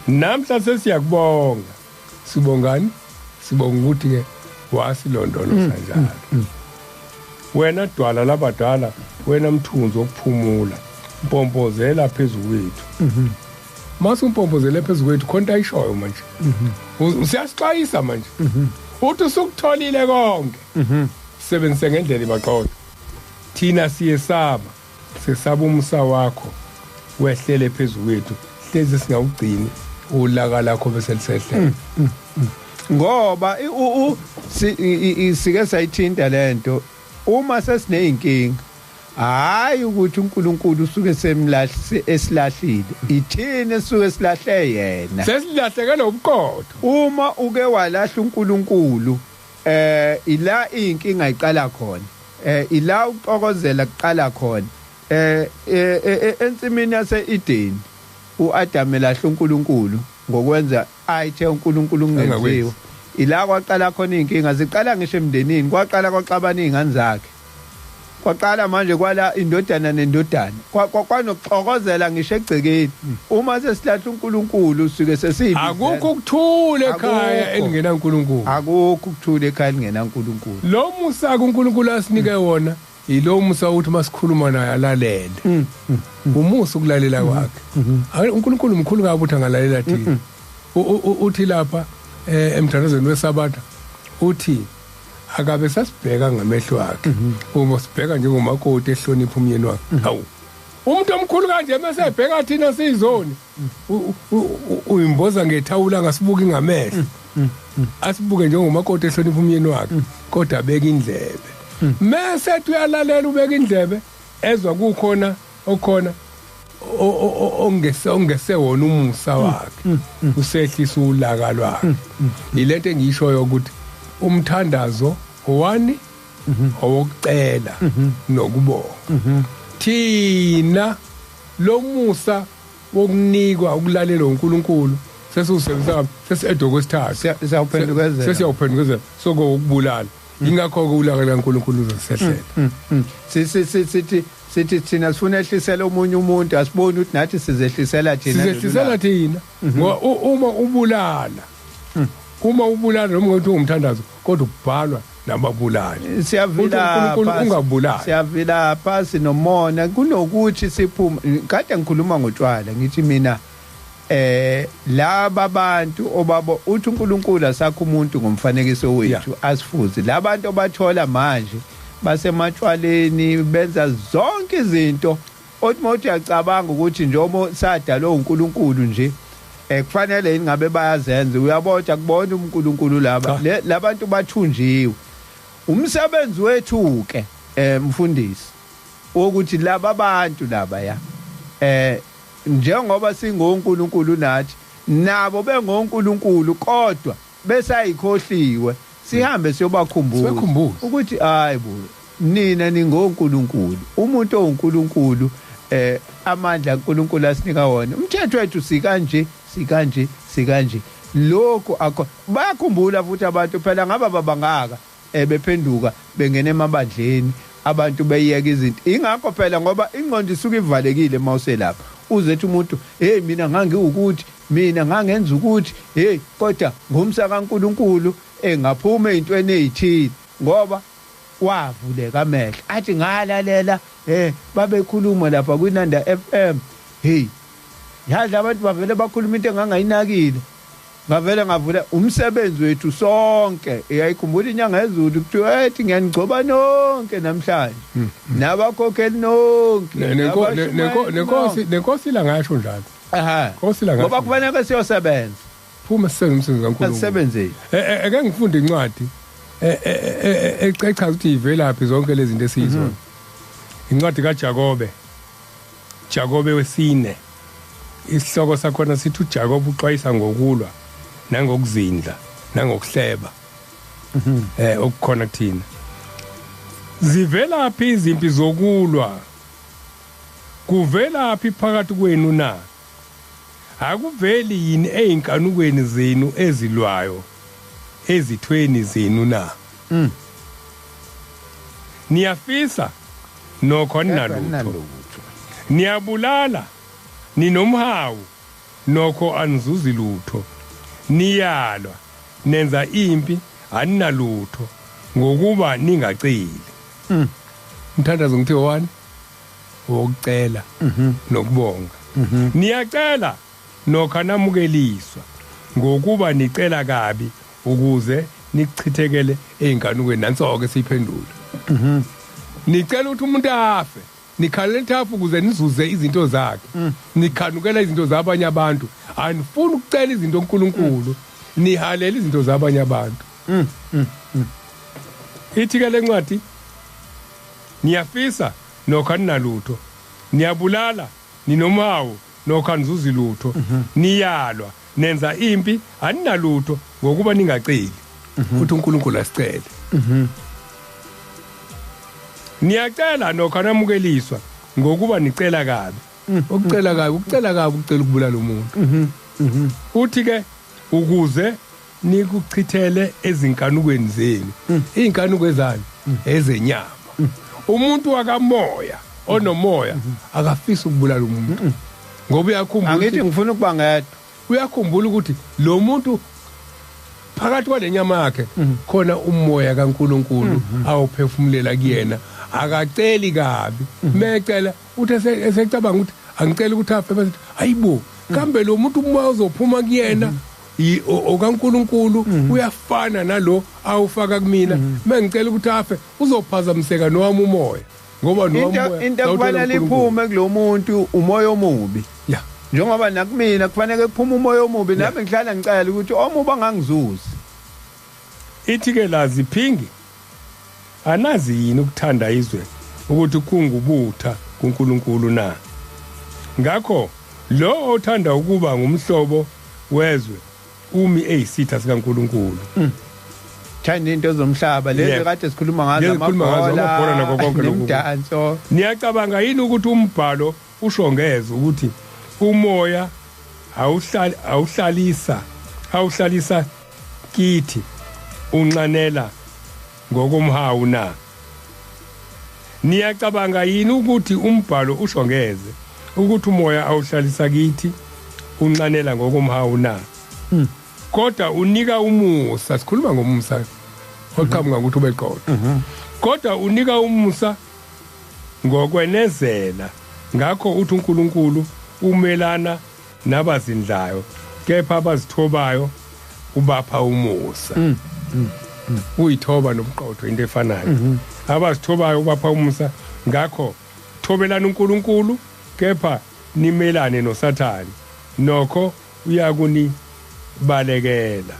Namhla sesiyakubonga. Sibongani? Sibonga ukuthi ke wasilondoloza njalo. Wena dwala labadala, wena mthunzi wokuphumula, mpompozela phezulu kwethu. Mase umpompozele phezulu kwethu, khonto ayishoyo manje. Usiyasixwayisa manje. Uthi usukutholile konke. Sebenzise ngendlela ibaqotho. Thina siyesaba, sesaba umusa wakho wehlele phezulu kwethu, hlezi singawugcini ulaka lakho bese lisehlela. Ngoba sike sayithinta lento, uma sesineyinkinga, hayi ukuthi uNkulunkulu usuke semlahle esilahlile, ithini esuke silahle yena, sesilahlekele ubuqotho. Uma uke walahla uNkulunkulu, ila inkinga iqala khona, ila uxokozela kuqala khona. Ensimini yase-Eden uAdam elahla uNkulunkulu ngokwenza ayithe uNkulunkulu kungenziwa. Ila kwaqala khona inkinga, ziqala ngisho emndenini, kwaqala kwaxabana izingane zakhe. Kwaqala manje kwala indodana nendodana, kwanokuxokozela ngisho egcekeni. Uma sesilahla uNkulunkulu suke sesiyibizela. Akukho ukuthula ekhaya elingena uNkulunkulu. Akukho ukuthula ekhaya elingena uNkulunkulu. Lo musa kuNkulunkulu asinike wona yilo musa uthi masikhuluma naye alalele. Umusa ukulalela kwakhe. uNkulunkulu mkhulu kabi uthi angalalela thina. Uthi lapha emthandazweni weSabatha uthi akabe sasibheka ngamehlo akhe, uma sibheka njengomakoti ehlonipha umyeni wakhe. Hawu, umuntu omkhulu kanje mase ebheka thina siyizoni, uyimboza ngethawula angasibuki ngamehlo, asibuke njengomakoti ehlonipha umyeni wakhe, kodwa abeka indlebe. Mase ethi uyalalela ubeka indlebe, ezwa kukhona okhona ongese wona umusa wakhe, usehlisa ulaka lwakhe. Yilento engiyishoyo ukuthi umthandazo owani owokucela nokubonga. Thina lo musa wokunikwa ukulalela uNkulunkulu sesiwusebenzisa sesiedwa kwesithathu, siyawuphendukezela, sesiyawuphendukezela sokubulala. Ingakho ke ulaka likaNkulunkulu uzosehlela. Sithi thina sifuna ehlisela omunye umuntu, asiboni ukuthi nathi sizehlisela thina. Sizehlisela thina ngoba uma ubulala, uma ubulala noma ngokuthi ungumthandazo kodwa ubhalwa nababulali. Siyavila ungabulali. Siyavila phasi nomona kunokuthi siphume. Kade ngikhuluma ngotshwala ngithi mina laba bantu obabo uthi uNkulunkulu asakho umuntu ngomfanekiso wethu asifuze. Labantu obathola manje basematshwaleni benza zonke izinto othi mawuthi uyacabanga ukuthi njengoba sadalwa uNkulunkulu nje kufanele ingabe bayazenza. Uyabona akubona uNkulunkulu laba labantu bathunjiwe. Umsebenzi wethu ke mfundisi ukuthi laba bantu laba ya njengoba singoNkulunkulu nathi nabo bengoNkulunkulu kodwa besayikhohliwe, sihambe siyobakhumbuza ukuthi hayi bo nina ningoNkulunkulu. Umuntu oNkulunkulu amandla kaNkulunkulu asinika wona, umthetho wethu sikanje sikanje sikanje. Lokho akho bayakhumbula futhi abantu phela ngaba babangaka bephenduka bengena emabandleni, abantu beyeka izinto. Ingakho phela ngoba ingqondo isuke ivalekile mawuselapha, uzethi umuntu hey mina ngangiwukuthi, mina ngangenza ukuthi, hey kodwa ngomsa kaNkulunkulu engaphuma ezintweni ezithile ngoba wavuleka amehlo athi ngalalela babekhuluma lapha kwiNanda FM. Hey yazi abantu bavele bakhuluma into engangayinakile, ngavele ngavula. Umsebenzi wethu sonke, uyayikhumbula inyanga yezulu kuthiwa ethi ngiyanigcoba nonke namhlanje nabakhokheli nonke nenkosi la ngasho njalo. Aha, ngoba kufanele siyosebenza, phuma sisenze umsebenzi kaNkulunkulu, asebenzeni. Ake ngifunde incwadi echaza ukuthi ivelaphi zonke lezi zinto esiyizona. Incwadi kaJakobe, Jakobe wesine, isihloko sakhona sithi uJakobe uxwayisa ngokulwa nangokuzindla nangokuhleba okukhona kuthina. Zivelaphi izimpi zokulwa? Kuvelaphi phakathi kwenu na? Akuveli yini eyinkanukweni zenu ezilwayo ezithweni zenu na? Niyafisa nokho aninalutho, niyabulala ninomhawu nokho anizuzi lutho, niyalwa nenza impi aninalutho ngokuba ningaceli. Umthandazo ngithiwa wani? Wokucela nokubonga. Niyacela nokho anamukeliswa ngokuba nicela kabi ukuze nichithekele eyinkanukweni. Nanso-ke siyiphendula. Nicela ukuthi umuntu afe, nikhalela ithafu ukuze nizuze izinto zakhe, nikhanukela izinto zabanye abantu, anifuni ukucela izinto uNkulunkulu, nihalela izinto zabanye abantu. Ithi ke lencwadi, niyafisa nokho aninalutho, niyabulala ninomhawu nokho anizuzi lutho, niyalwa nenza impi aninalutho ngokuba ningaceli. Uthi uNkulunkulu asicele. Niyacela nokho anamukeliswa Ngokuba nicela kabi. Ukucela kabi, ukucela kabi, ukucela ukubulala umuntu. Uthi ke ukuze nikuchithele ezinkanukweni zenu. Izinkanuko ezani? Ezenyama. Umuntu wakamoya onomoya akafisi ukubulala umuntu. Ngoba uyakhumbula, angithi ngifuna ukuba ngedwa. Uyakhumbula ukuthi lo muntu phakathi kwalenyama yakhe khona umoya kaNkuluNkulu awuphefumulela kuyena, akaceli kabi. Mecela uthi esecabanga ukuthi angicela ukuthi afe, bese hayibo kambe lo muntu umoya uzophuma kuyena okaNkuluNkulu uyafana nalo awufaka kumina, mengicela ukuthi afe uzophazamiseka nowami umoya, ngoba nowami umoya into kufanele iphume kulomuntu umoya omubi. Yeah. Njengoba nakumina kufanele kuphume umoya omubi, nami ngihlala ngicela ukuthi omubi angangizuzi. Ithi ke laziphingi anazi yini ukuthanda izwe ukuthi kungubutha kuNkulunkulu na? Ngakho lo othanda ukuba ngumhlobo wezwe umi eyisitha sikaNkulunkulu. Thanda into zomhlaba lezi kade sikhuluma ngazo, amabhola nakho konke lokhu. Niyacabanga yini ukuthi umbhalo usho ngeze ukuthi umoya awuhlalisa kithi unxanela ngokomhawu na? Niyacabanga yini ukuthi umbhalo usho ngeze ukuthi umoya awuhlalisa kithi unxanela ngokomhawu na? Kodwa unika umusa, sikhuluma ngomusa oqhamuka ukuthi ube qotho. Kodwa unika umusa ngokwenezela. Ngakho uthi uNkulunkulu umelana nabazindlayo, kepha abazithobayo ubapha umusa. Uyithoba nobuqotho into efanayo. Abazithobayo ubapha umusa. Ngakho thobelana uNkulunkulu, kepha nimelane noSathane, nokho uyakunibalekela.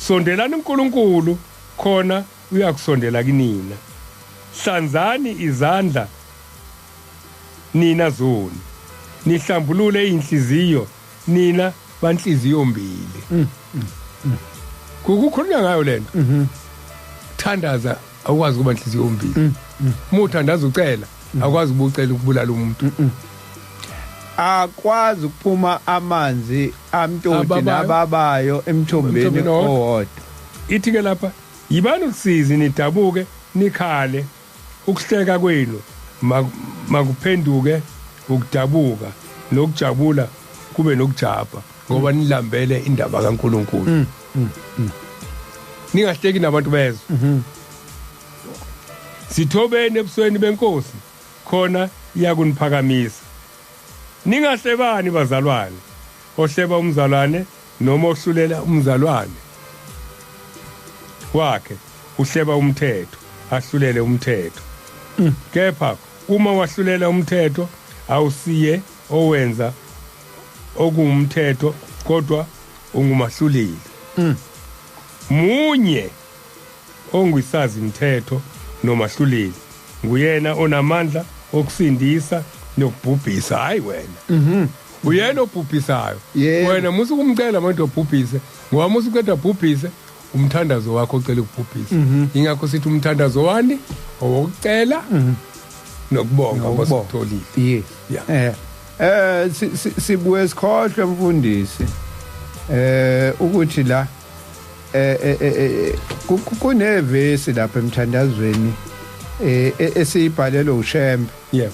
Sondelani uNkulunkulu, khona uyakusondela kinina. Hlanzani izandla nina zoni, nihlambulule inhliziyo nina banhliziyo mbili. Kukhulunywa ngayo lento. Thandaza awukwazi kuba inhliziyo mbili. Uma uthandaza ucela, akwazi ukucela ukubulala umuntu. Akwazi ukuphuma amanzi amtoti nababayo emthombeni owodwa. Ithi ke lapha yibani usizi nidabuke nikhale, ukuhleka kwenu makuphenduke ukudabuka, nokujabula kube nokujabha, ngoba nilambele indaba kaNkuluNkulu. Ningahleki nabantu bezwe. Sithobeni ebusweni benkosi, khona iyakuniphakamisa. Ningahlebani bazalwane, ohleba umzalwane noma ohlulela umzalwane wakhe uhleba umthetho, ahlulele umthetho. Kepha uma wahlulela umthetho awusiye owenza okungumthetho, kodwa ungumahluleli. Munye ongusazi umthetho nomahluleli, nguyena onamandla okusindisa nokubhubhisa. Hayi wena, uyena obhubhisayo. Wena musu kumcela manje obhubhise, ngoba musu uqeda bhubhise umthandazo wakho ocela ukubhubhisa. Ingakho sithi umthandazo wani owokucela nokubonga abasitholile. Yes. Sibuye sikhohlwe mfundisi ukuthi la kunevesi lapha emthandazweni esiyibhalelwe uShembe. Yebo.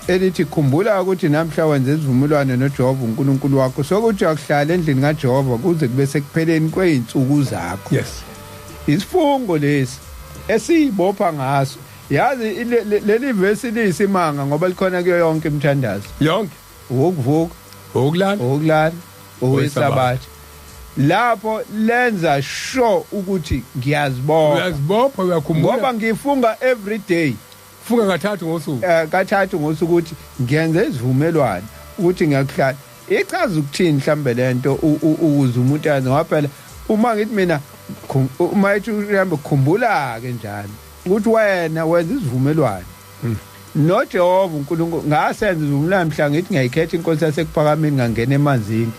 Elithi khumbula ukuthi namhla wenze isivumelwano noJehova uNkulunkulu wakho, sokuthi uyakuhlala endlini kaJehova kuze kube sekupheleni kweyinsuku zakho. Yes. Isifungo lesi esiyibopha ngaso. Yazi leli verse liyisimanga ngoba likhona kuyo yonke imithandazo. Yonke. Ukuvuka, ukulala, owesabatha. Lapho lenza sure ukuthi ngiyazibopha. Uyazibopha, uyakhumbula. Ngoba ngifunga every day. Funga kathathu ngosuku. Kathathu ngosuku ukuthi ngiyenze isivumelwano ukuthi ngiyakuhlala. Ichaza ukuthini mhlambe lento ukuze umuntu azi, ngoba phela uma ngithi mina uma ethi uhambe khumbula ke njalo ukuthi wena wenza isivumelwano noJehova uNkulunkulu. Ngasenza isivumelwano mhla ngithi ngiyayikhetha inkosi yasekuphakameni, ngangena emanzini,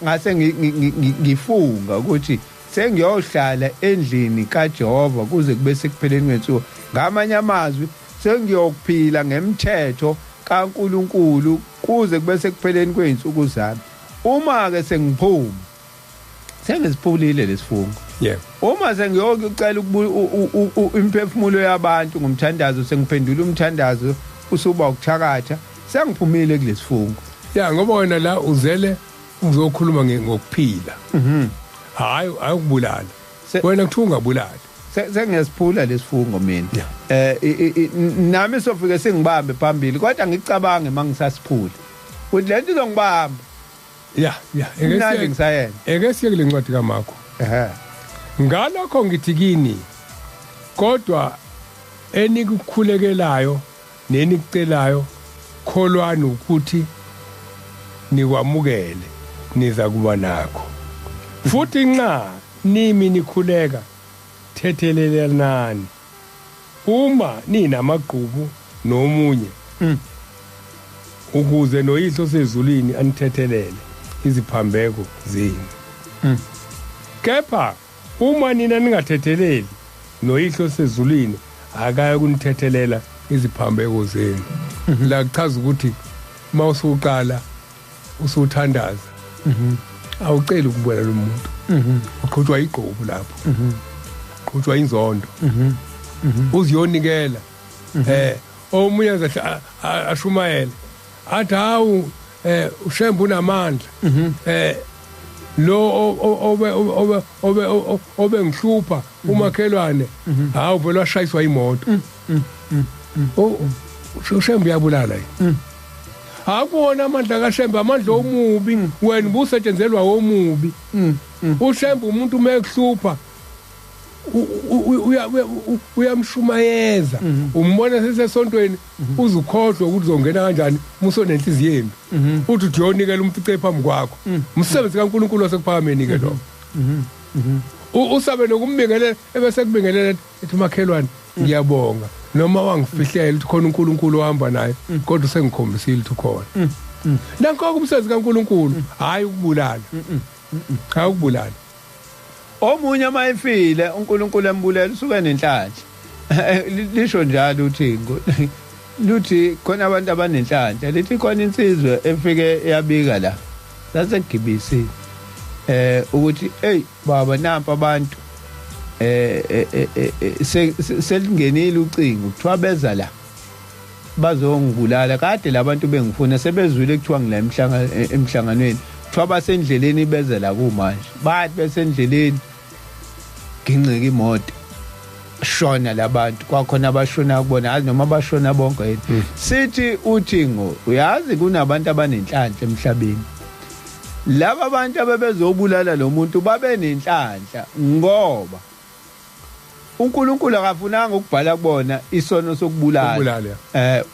ngase ngifunga ukuthi sengiyohlala endlini kaJehova kuze kube sekupheleni kwensuku. Ngamanye amazwi Sengiyokuphila ngemthetho kaNkuluNkulu kuze kube sekupheleni kweinsuku zami. Uma ke sengiphuma sengisiphulile lesifungo. Yebo. Uma sengiyocela imphefumulo yabantu ngomthandazo, sengiphendula umthandazo usuba ukuthakatha, sengiphumile kulesifungo. Ya, ngoba wena la uzele uzokhuluma ngokuphila. Hayi ayukubulala. Wena kuthiwa ungabulali. Sengiyasiphula lesifungo mina. Nami sofike singibambe phambili, kodwa ngicabange mangisasiphula ukuthi lento izongibamba. Ya, eke ngisayena. Eke siye kule ncwadi kaMarko. Ngalokho ngithi kini, kodwa enikukhulekelayo nenikucelayo, kholwani ukuthi nikwamukele, niza kuba nakho. Futhi nxa nimi nikhuleka, thethelelani uma ninamagqubu nomunye, ukuze noyihlo sezulwini anithethelele iziphambeko zenu. Kepha uma nina ningathetheleli, noyihlo sezulwini akaye kunithethelela iziphambeko zenu. La kuchaza ukuthi mawusuqala usuthandaza, awuceli ukubulala umuntu. Uqhutshwa igqubu lapho, uqhutshwa inzondo, uziyonikela. Omunye ashumayele athi hawu uShembe unamandla, lo obe obe obe obe ngihlupha umakhelwane, hawu vele washayiswa imoto. uShembe uyabulala yini? Akubona amandla kaShembe, amandla omubi. Wena ubusetshenzelwa omubi. uShembe umuntu mekuhlupha uyamshumayeza, umbona sesesontweni, uzukhohlwa ukuthi uzongena kanjani muso nenhliziyo embi, uthi uyonikela umfice phambi kwakho. Umsebenzi kaNkuluNkulu wasekuphakameni ke lo. Usabe nokumbingelela, ebese kubingelela ethi makhelwane ngiyabonga, noma wangifihlela ukuthi khona uNkulunkulu ohamba naye, kodwa usengikhombisile ukuthi ukhona. Nanko umsebenzi kaNkuluNkulu, hayi ukubulala. Hayi ukubulala. Omunye mayifile uNkulunkulu embulela usuke nenhlanhla. Lisho njalo uthingo luthi khona abantu abanenhlanhla, lithi khona insizwe efike yabika la sasegibisile ukuthi hey baba, nampa abantu selingenile ucingo, kuthiwa beza la bazongibulala, kade labantu bengifuna, sebezwile kuthiwa ngila emhlanganweni, kuthiwa basendleleni beze la kumanje, bathi besendleleni ginqika imoto, shona labantu, kwakhona abashona kubona, hayi noma abashona bonke yini. Sithi uthingo uyazi kunabantu abanenhlanhla emhlabeni. Laba abantu abebezobulala lo muntu babe nenhlanhla ngoba uNkulunkulu akafunanga ukubhala kubona isono sokubulala.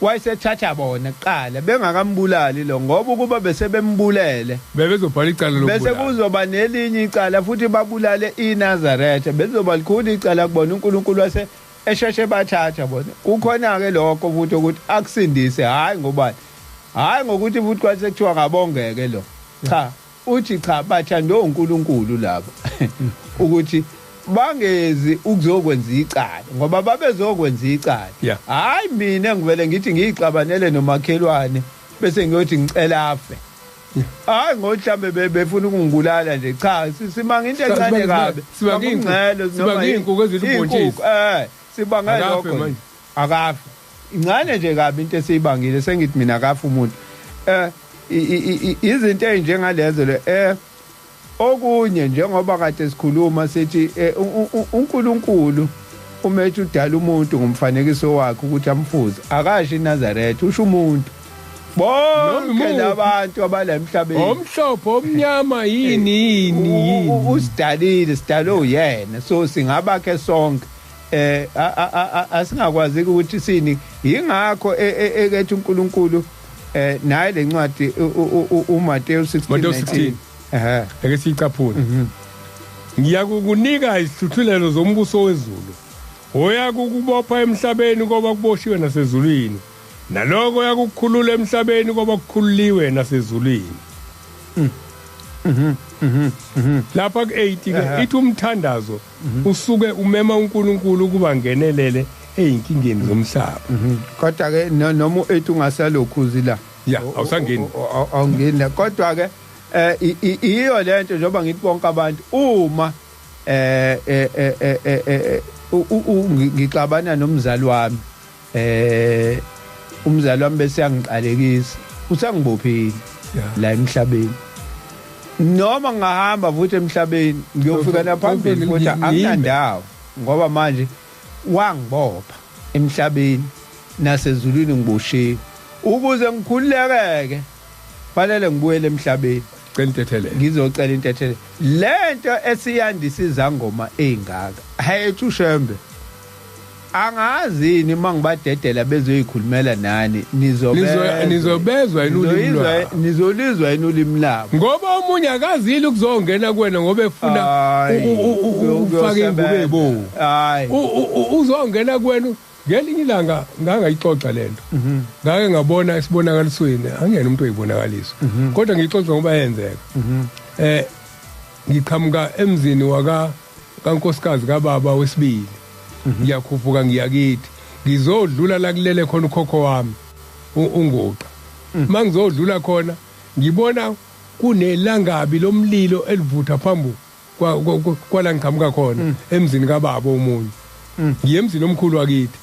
Wayesethatha bona kuqala bengakambulali lo, ngoba ukuba bese bembulele bebezobhala icala lokubulala, bese kuzoba nelinye icala futhi babulale iNazaretha, bezoba likhulu icala kubona. uNkulunkulu wase esheshe bathatha bona. Kukhona ke lokho futhi ukuthi akusindise, hayi ngobani, hayi ngokuthi futhi kwase kuthiwa ngabongeke lo, cha, uthi cha, bathande uNkulunkulu laba ukuthi bangezi ukuzokwenza icala, ngoba babezokwenza icala. Hayi mina ngivele ngithi ngiyixabanele nomakhelwane bese ngiyothi ngicela afe. Hayi ngohlambe befuna ukungibulala nje, cha, simanga into encane kabi, sibanga izinkukhu ezilubhontshisi, sibanga lokho, akafe. Incane nje kabi into esiyibangile, sengithi mina akafe umuntu. Izinto ezinjengalezo le. Okunye njengoba kade sikhuluma sithi uNkulunkulu uma ethi udala umuntu ngomfanekiso wakhe ukuthi amfuze, akasho iNazaretha, usho umuntu. Bonke labantu abala emhlabeni, omhlophe omnyama, yini yini, usidalile, sidalwe uyena, so singabakhe sonke. Asingakwazi ukuthi sini. Yingakho ekethi uNkulunkulu naye lencwadi uMateyu 16:19 ake siyicaphune. Ngiyakukunika izihluthulelo zombuso wezulu, oyakukubopha emhlabeni koba kuboshiwe nasezulwini, naloko oyakukukhulula emhlabeni koba kukhululiwe nasezulwini. Lapha ku-8 ke ithi umthandazo usuke umema uNkulunkulu ukuba ngenelele ezinkingeni zomhlaba. Kodwa ke noma u8 ungasalokhuzi la. Ya, awusangeni. Awungeni la. Kodwa ke iyo lento njengoba ngithi bonke abantu uma ngixabana nomzali wami, umzali wami bese yangiqalekisa, usangibophile la emhlabeni. Noma ngahamba futhi emhlabeni ngiyofika naphambili futhi anginandawo, ngoba manje wangibopha emhlabeni nasezulwini ngiboshiwe. Ukuze ngikhululeke fanele ngibuyele emhlabeni, cela intethelelo, ngizocela intethelelo. Lento esiyandisa izangoma ezingaka hayethu Shembe, angazini mangibadedela bezoyikhulumela nani, nizobezwa inulimi lwabo, nizolizwa inulimi labo, ngoba omunye akazili ukuzongena kuwena ngoba efuna ukufaka ingubo ebovu. Hayi, uzongena kuwena. Ngelinye ilanga ngangayixoxa lento, ngake ngabona esibonakalisweni, angiyena umuntu oyibonakaliswa, kodwa ngiyixoxa ngoba yenzeka. Ngiqhamuka emzini waka kankosikazi kababa wesibili, ngiyakhuphuka ngiyakithi, ngizodlula la kulele khona ukhokho wami unguqa. Mangizodlula khona ngibona kunelangabi lomlilo elivutha phambi kwala ngiqhamuka khona emzini kababa omunye. Ngiye emzini omkhulu wakithi,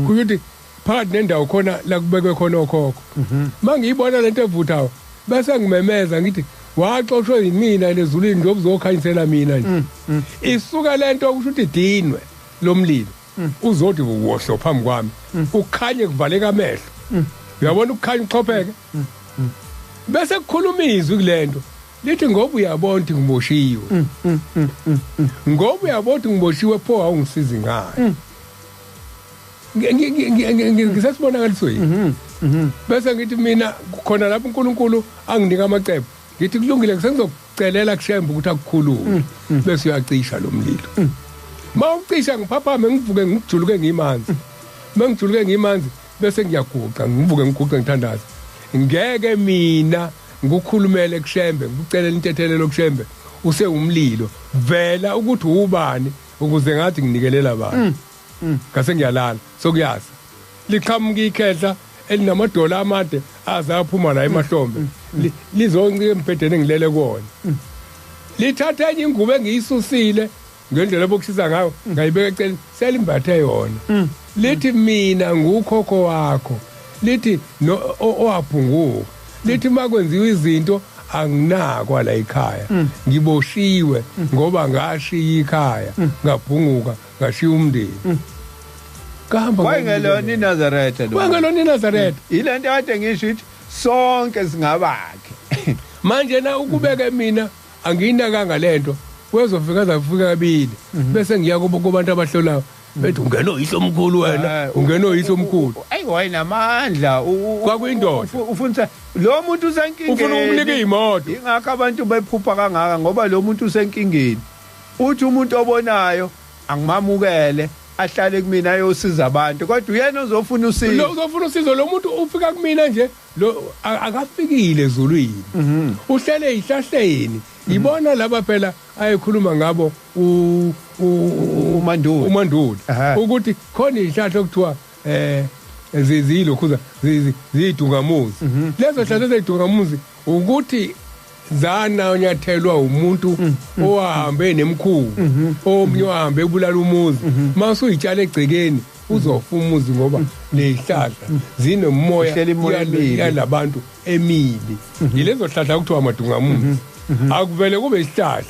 kusho ukuthi phakathi nendawo khona la kubekwe khona okhokho. Mangiyibona lento evuthayo bese ngimemeza ngithi waxoshwe yimina lezulwini njengoba uzokhanyisela mina nje. Isuka lento kusho ukuthi idinwe lomlilo, uzothi wohlo phambi kwami, ukhanye kuvaleka amehlo. Uyabona ukukhanya uxhopheke, bese kukhuluma izwi kulento lithi ngoba uyabona ukuthi ngiboshiwe, ngoba uyabona ukuthi ngiboshiwe, pho awungisizi ngani? Ngisesibonakalisweni. Bese ngithi mina khona lapho uNkulunkulu anginika amacebo, ngithi kulungile sengizokucelela kuShembe ukuthi akukhulume, bese uyacisha lo mlilo. Mawucisha ngiphaphame ngivuke ngijuluke ngimanzi, mangijuluke ngimanzi bese ngiyaguqa, ngivuke ngiguqe ngithandaze. Ngeke mina ngikukhulumele kuShembe, ngikucelela intethelelo kuShembe, usewumlilo vela ukuthi ubani ukuze ngathi nginikelela abantu. Ngase ngiyalala sokuyasa, liqhamuka ikhehla elinamadola amade aze aphuma la emahlombe, lizoncika embhedeni engilele kuwona, lithatha enye ingubo engiyisusile ngendlela obukushisa ngayo, ngayibeka eceleni, selimbathe yona. Lithi mina ngukhokho wakho, lithi owaphunguka, lithi makwenziwa izinto anginakwa la ekhaya, ngiboshiwe ngoba ngashiya ikhaya, ngaphunguka ngashiya umndeni. Kahamba wayengelona iNazaretha lo, wayengelona iNazaretha. Ilento kade ngisho ukuthi sonke singabakhe. Manje na ukubeke mina angiyinakanga lento, kwezofika zafika kabili, bese ngiya kubo kubantu abahlolayo, bethi ungena oyihlo omkhulu wena, ungena oyihlo omkhulu. Ayi wayenamandla, kwakuyindoda. Ufuna lo muntu usenkingeni, ufuna ukumnika imoto. Ingakho abantu bephupha kangaka, ngoba lo muntu usenkingeni. Uthi umuntu obonayo angimamukele, ahlale kumina ayosiza abantu, kodwa uyena ozofuna usizo. Lo uzofuna usizo, lo muntu ufika kumina nje lo akafikile ezulwini, uhlele ezihlahleni. Ibona laba phela ayekhuluma ngabo uManduli, ukuthi khona izihlahla okuthiwa ziyilokhuza ziyidungamuzi. Lezo hlahla ezidungamuzi ukuthi zana unyathelwa umuntu owahambe nemkhuba, omnye ohambe ebulala umuzi. Mase uyitshala egcekeni uzofa umuzi, ngoba nezihlahla zinomoya yalabantu emibi. Yilezo hlahla kuthiwa amadungamuzi. Akuvele kube isihlahla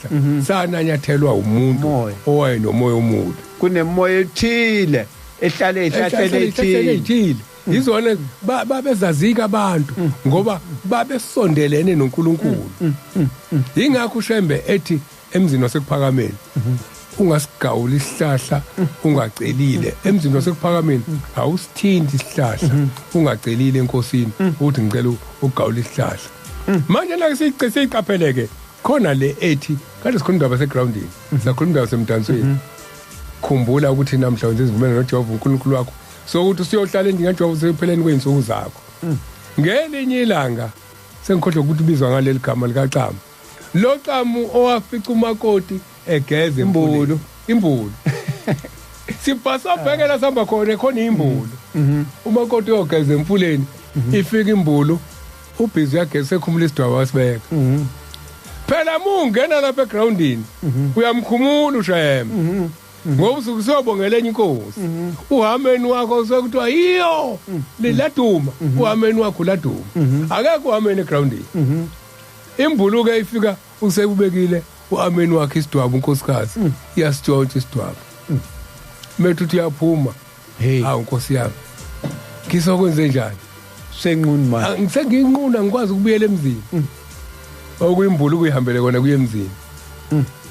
sananyathelwa umuntu owayenomoya omubi. Kunemoya ethile ehlale ehlahleni ethile. Izona babezazika abantu ngoba babesondelene noNkulunkulu. Ingakho uShembe ethi emzini wasekuphakameni ungasigawuli isihlahla ungacelile. Emzini wasekuphakameni awusithinti isihlahla ungacelile enkosini ukuthi ngicela ukugawula isihlahla. Manje la siyiqapheleke khona le ethi kade sikhuluma indaba segroundini, sakhuluma indaba semdansweni. Khumbula ukuthi namhla wenza isivumelwano noJehova uNkulunkulu wakho, sokuthi usiyohlala endlini kaJehova sekupheleni kwey'nsuku zakho. Ngelinye ilanga sengikhohlwa ukuthi ubizwa ngaleli gama likaXamu, lo Xamu owafica umakoti egeze imbulu imbulu. Sibhasabhekela sihamba khona khona imbulu. Umakoti uyogeza emfuleni, ifika imbulu, ubhizi uyageza ekhumula isidwaba wasibeka. Phela mungena lapha egroundini uyamkhumula uShembe. Ngoba usuke usiyobongela enye inkosi. Uhameni wakho sekuthiwa iyo liladuma, uhameni wakho laduma. Akekho uhameni egroundini. Imbulu ke ifika usekubekile uameni wakhe isidwaba unkosikazi, iyasitshontsha isidwaba. Methu uthi uyaphuma. Hawu nkosi yami. Ngisokwenze njani? Senquni manje. Ngisenginquna ngikwazi ukubuyela emzini. Okuyimbulu kuyihambele kona kuye emzini.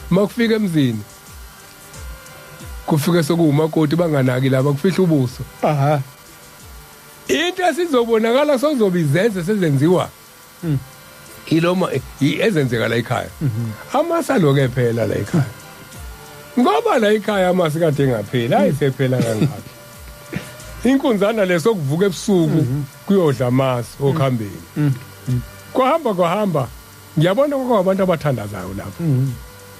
Makufika emzini kufike sokuwumakoti banganaki laba kufihla ubuso. Aha. Into esizobonakala sozoba izenze sezenziwa. Iloma ezenzeka la ekhaya. Amasalo ke phela la ekhaya. Ngoba la ekhaya amasi kade engapheli, ayisephela kangaka. Inkunzana lesokuvuka ebusuku kuyodla amasi okhambeni. Kwahamba kwahamba ngiyabona kwabantu abathandazayo lapho.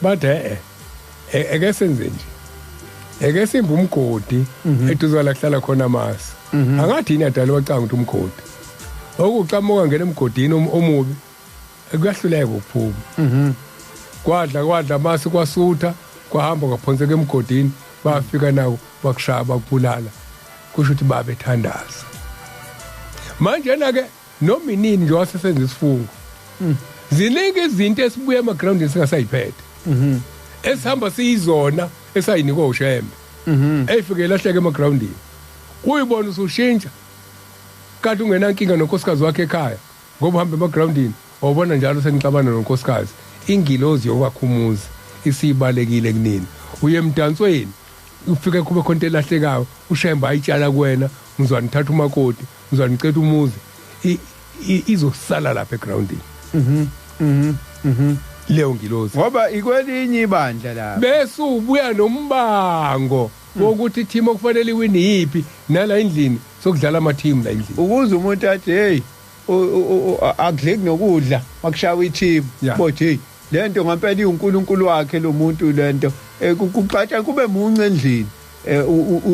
Bathe eke senze nje. Eke simba umgodi eduze la kuhlala khona amasi. Angathi yini adala wacanga ukuthi umgodi. Okuqhamuka ngene emgodini omubi kuyahluleka ukuphuma. Kwadla kwadla amasi kwasutha kwahamba kwaphonseka emgodini bafika nawo bakushaya bakubulala. Kusho ukuthi babethandaza. Manje na ke noma inini nje wasesenza isifungo. Ziningi izinto esibuya emagroundini singasayiphethe. Esihamba siyizona esayinikwa uShembe. Eyifike lahleke emagroundini. Uyibona usushintsha. Kanti ungenankinga nonkosikazi wakhe ekhaya ngoba uhamba emagroundini wabona njalo senixabana nonkosikazi. Ingilozi yokwakha umuzi isibalekile kunini. Uye emdansweni ufike kube khona into elahlekayo uShembe ayitshala kuwena mzwana uthatha umakoti mzwana ucetha umuzi izosala lapha egroundini. Leyo ngilozi ngoba ikwelinye ibandla lapha bese ubuya nombango wokuthi team okufanele iwine yipi nala endlini sokudlala ama team la endlini ukuze umuntu athi hey akudleki nokudla makushawa i-team bothi hey lento ngempela iuNkulunkulu wakhe lo muntu lento kuxatsha kube muncu endlini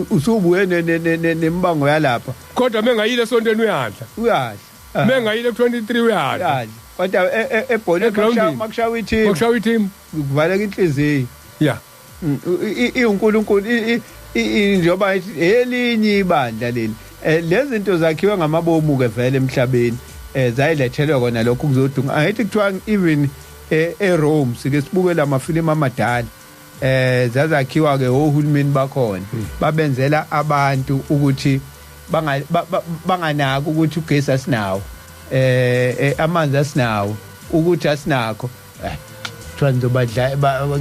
usubuye nembango yalapha kodwa mengayile esontweni uyadla mengayile ku23 uyadla kodwa ebholeni makushawa i-team kuvaleka inhliziyo yeah iuNkulunkulu njengoba elinye ibandla leli lezi zinto zakhiwe ngamabomu ke vele emhlabeni zayilethelwa kona lokhu kuzodunga angithi kuthiwa even eRome sike sibukela amafilimu amadala zazakhiwa ke ohulumeni bakhona babenzela abantu ukuthi banganaki ukuthi ugesi asinawo amanzi asinawo ukuthi asinakho kuthiwa nizobadla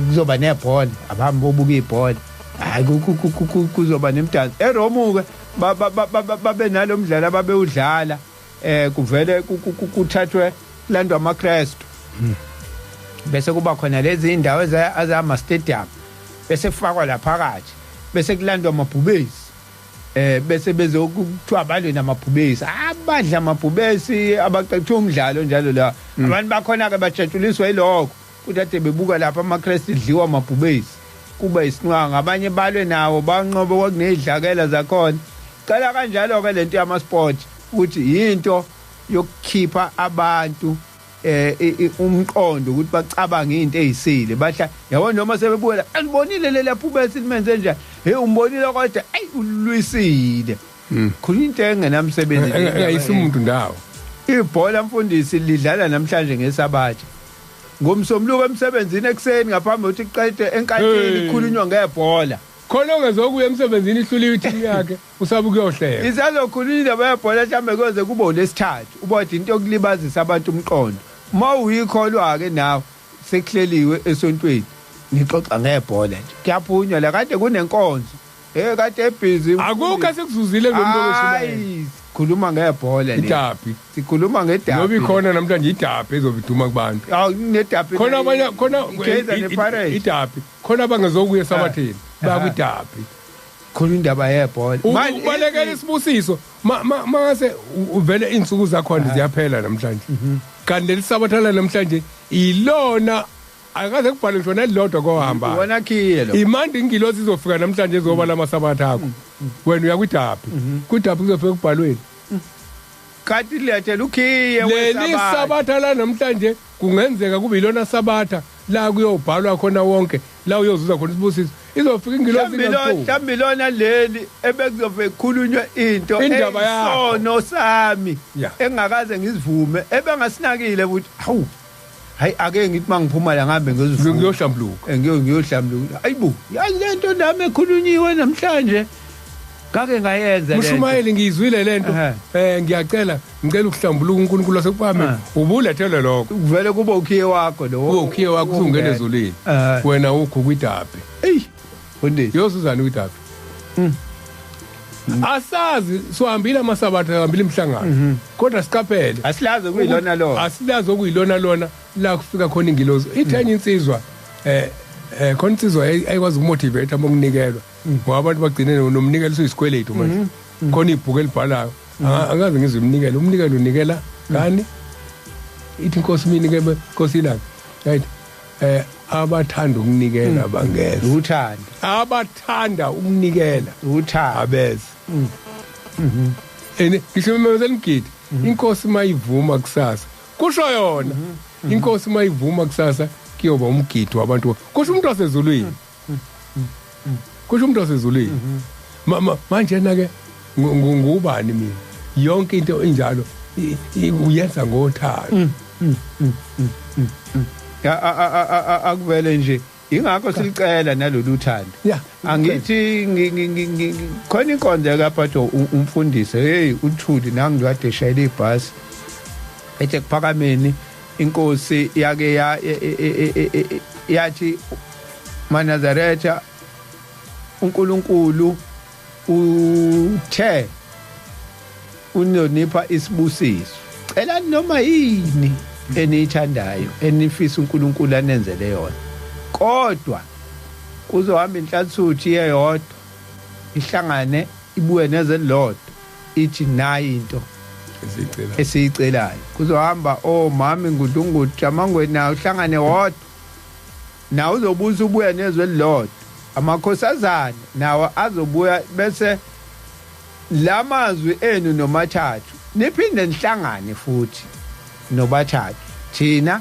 kuzoba nebhola abahambe bobuka ibhola hayi kuzoba nemdanso eRome ke babe nalo mdlalo ababewudlala kuvele kuthathwe landwa amaKristu bese kuba khona lezi indawo ezama stadium bese kufakwa la phakathi bese kulandwa amabhubesi bese bezokuthiwa balwe namabhubesi abadla amabhubesi abaqethe umdlalo njalo la abantu bakhona ke bajatshuliswa yilokho kuthi ade bebuka lapha amaKristu idliwa amabhubesi kuba isinwanga abanye balwe nawo banqobe kwakunezidlakela zakhona cela kanjalo ke lento yama sport ukuthi into yokukhipha abantu umqondo ukuthi bacabange into ezisile bahla yabo noma sebebuyela alibonile lela phubesi limenze njani hey umbonile kodwa ayi ulwisile khona into engenamsebenzi ayisimuntu ndawo ibhola mfundisi lidlala namhlanje ngesabatha ngomsombuluko emsebenzini ekseni ngaphambi kokuthi kuqede enkantini ikhulunywa ngebhola khona ongezokuya emsebenzini ihluliwe i-team yakhe usaba ukuyohleka isazokhulunywa indaba yebhola mhlambe kuze kube olesithathu ubode into yokulibazisa abantu umqondo uma uyikholwa ke nawe sekuhleliwe esontweni nixoxa ngebhola nje kuyaphunywa la kade kunenkonzo kade ebhizi akukho esikuzuzile kulo muntu oshumayela sikhuluma ngebhola le idabi sikhuluma ngedabi noba ikhona namhlanje idabi ezobiduma kubantu awu nedabi khona abanye khona idabi khona abangezokuya esabatheni bakwidabi khona indaba yebhola manje ubalekela isibusiso mangase uvele insuku zakho ziyaphela namhlanje kanti leli sabatha namhlanje ilona Akaze kubhalwe ngisho nelilodwa kohamba. Wona khiye lo. Imandi ingilosi izofika namhlanje izoba lamasabatha akho. Wena uya kwidabi. Kwidabi kuzofika kubhalweni. Kanti lethela ukhiye wesabatha. Leli sabatha la namhlanje kungenzeka kube ilona sabatha la kuyobhalwa khona wonke la uyozuza khona isibusiso. Izofika ingilosi ngakho. Mhlawumbe lona leli ebekuzofe kukhulunywa into esono sami engakaze ngizivume ebengasinakile ukuthi hawu hayi ake ngithi mangiphuma la ngihambe ngizivuma ngiyohlambuluka ngiyohlambuluka ayibo yazi lento nami ekhulunyiwe namhlanje ngake ngayenza lento Mshumayeli ngiyizwile lento ngiyacela ngicela ukuhlambuluka uNkulunkulu wasekuphameni ubulethelwe lokho kuvele kube ukhiye wakho lo ukhiye wakho usungena ezulwini wena ukho kwidabi ey mfundisi yosuzana kwidabi asazi sohambile amasabatha hambile imhlangano kodwa siqaphele asilazi kuyilona lona asilazi okuyilona lona la kufika khona ingilozi ithenye insizwa khona insizwa ayikwazi ukumotivate abokunikelwa ngoba abantu bagcine nomnikelo usuyisikweletu manje khona ibhuku elibhalayo angaze ngizwe umnikelo umnikelo unikela ngani ithi inkosi minike inkosi ilanga right abathanda ukunikela bangeza uthanda abathanda ukunikela uthanda abeze ene ngisho memezela imgidi inkosi mayivuma kusasa kusho yona inkosi mayivuma kusasa kuyoba umgidi wabantu kusho umuntu wasezulwini kusho umuntu wasezulwini manje na ke ngubani mina yonke into injalo uyenza ngothando akuvele nje ingakho silicela nalolu thando angithi khona inkonzo yakaphatho umfundisi hey uthuli nangikade eshayela ibhasi ethe kuphakameni inkosi yake yathi maNazaretha uNkulunkulu uthe unonipha isibusiso cela noma yini eniyithandayo enifisa uNkulunkulu anenzele yona kodwa kuzohamba inhlansuthi eyodwa ihlangane ibuye nezelodwa ithi nayi into esiyicelayo kuzohamba omama ngudungudu jamangweni nawo uhlangane wodwa nawo uzobuza ubuya nezwe elilodwa amakhosazana nawo azobuya bese lamazwi enu nomathathu niphinde nihlangane futhi nobathathu thina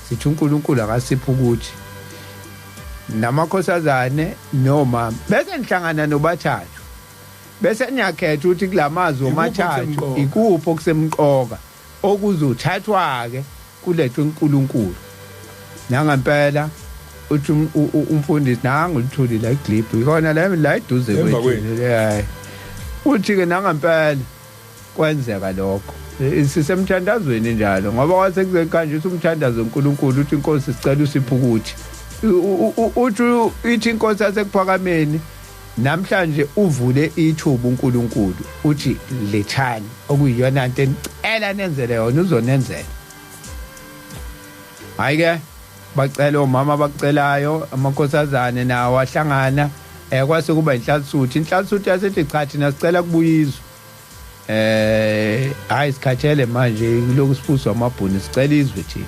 sithi uNkulunkulu akasipha ukuthi namakhosazane nomama bese nihlangana nobathathu bese niyakhetha ukuthi kulamazwi omathathu ikuphi okusemqoka okuzothathwa ke kulethwe uNkulunkulu nangempela uthi umfundisi nangu uthuli la iglip ikhona la eduze kwethu uthi ke nangempela kwenzeka lokho sisemthandazweni njalo ngoba kwase kuzekanjisa umthandazo uNkulunkulu uthi inkosi sicela usiphe ukuthi uthi ithi inkosi yasekuphakameni namhlanje uvule ithuba uNkulunkulu uthi lethani okuyiyona into enicela nenzele yona uzonenzela hayi ke bacela omama abakucelayo amakhosazane nawo ahlangana kwase kuba inhlansuthi inhlansuthi yasethi cha thina sicela kubuyizwa hayi sikhathele manje lokhu sifuswa amabhuni sicela izwe thina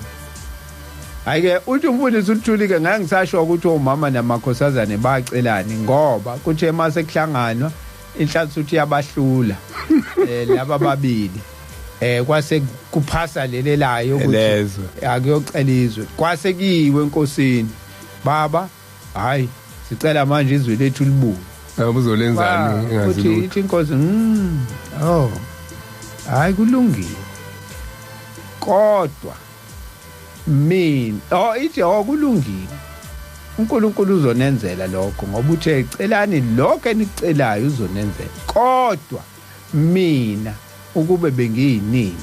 hayi ke uthi umfundisi uthuli ke ngeke ngisasho ukuthi omama namakhosazane bacelani ngoba kuthe mase kuhlanganwa inhlansuthi yabahlula laba babili kwase kuphasa lelelayo ukuthi akuyocela izwe kwase kiyiwe enkosini baba hayi sicela manje izwe lethu libuye ubuzolenzani engazi lutho uthi inkosi oh hayi kulungile kodwa mina oh ithi kulungile uNkulunkulu uzonenzela lokho ngoba uthe celani lokho enikucelayo uzonenzela kodwa mina ukube bengiyinini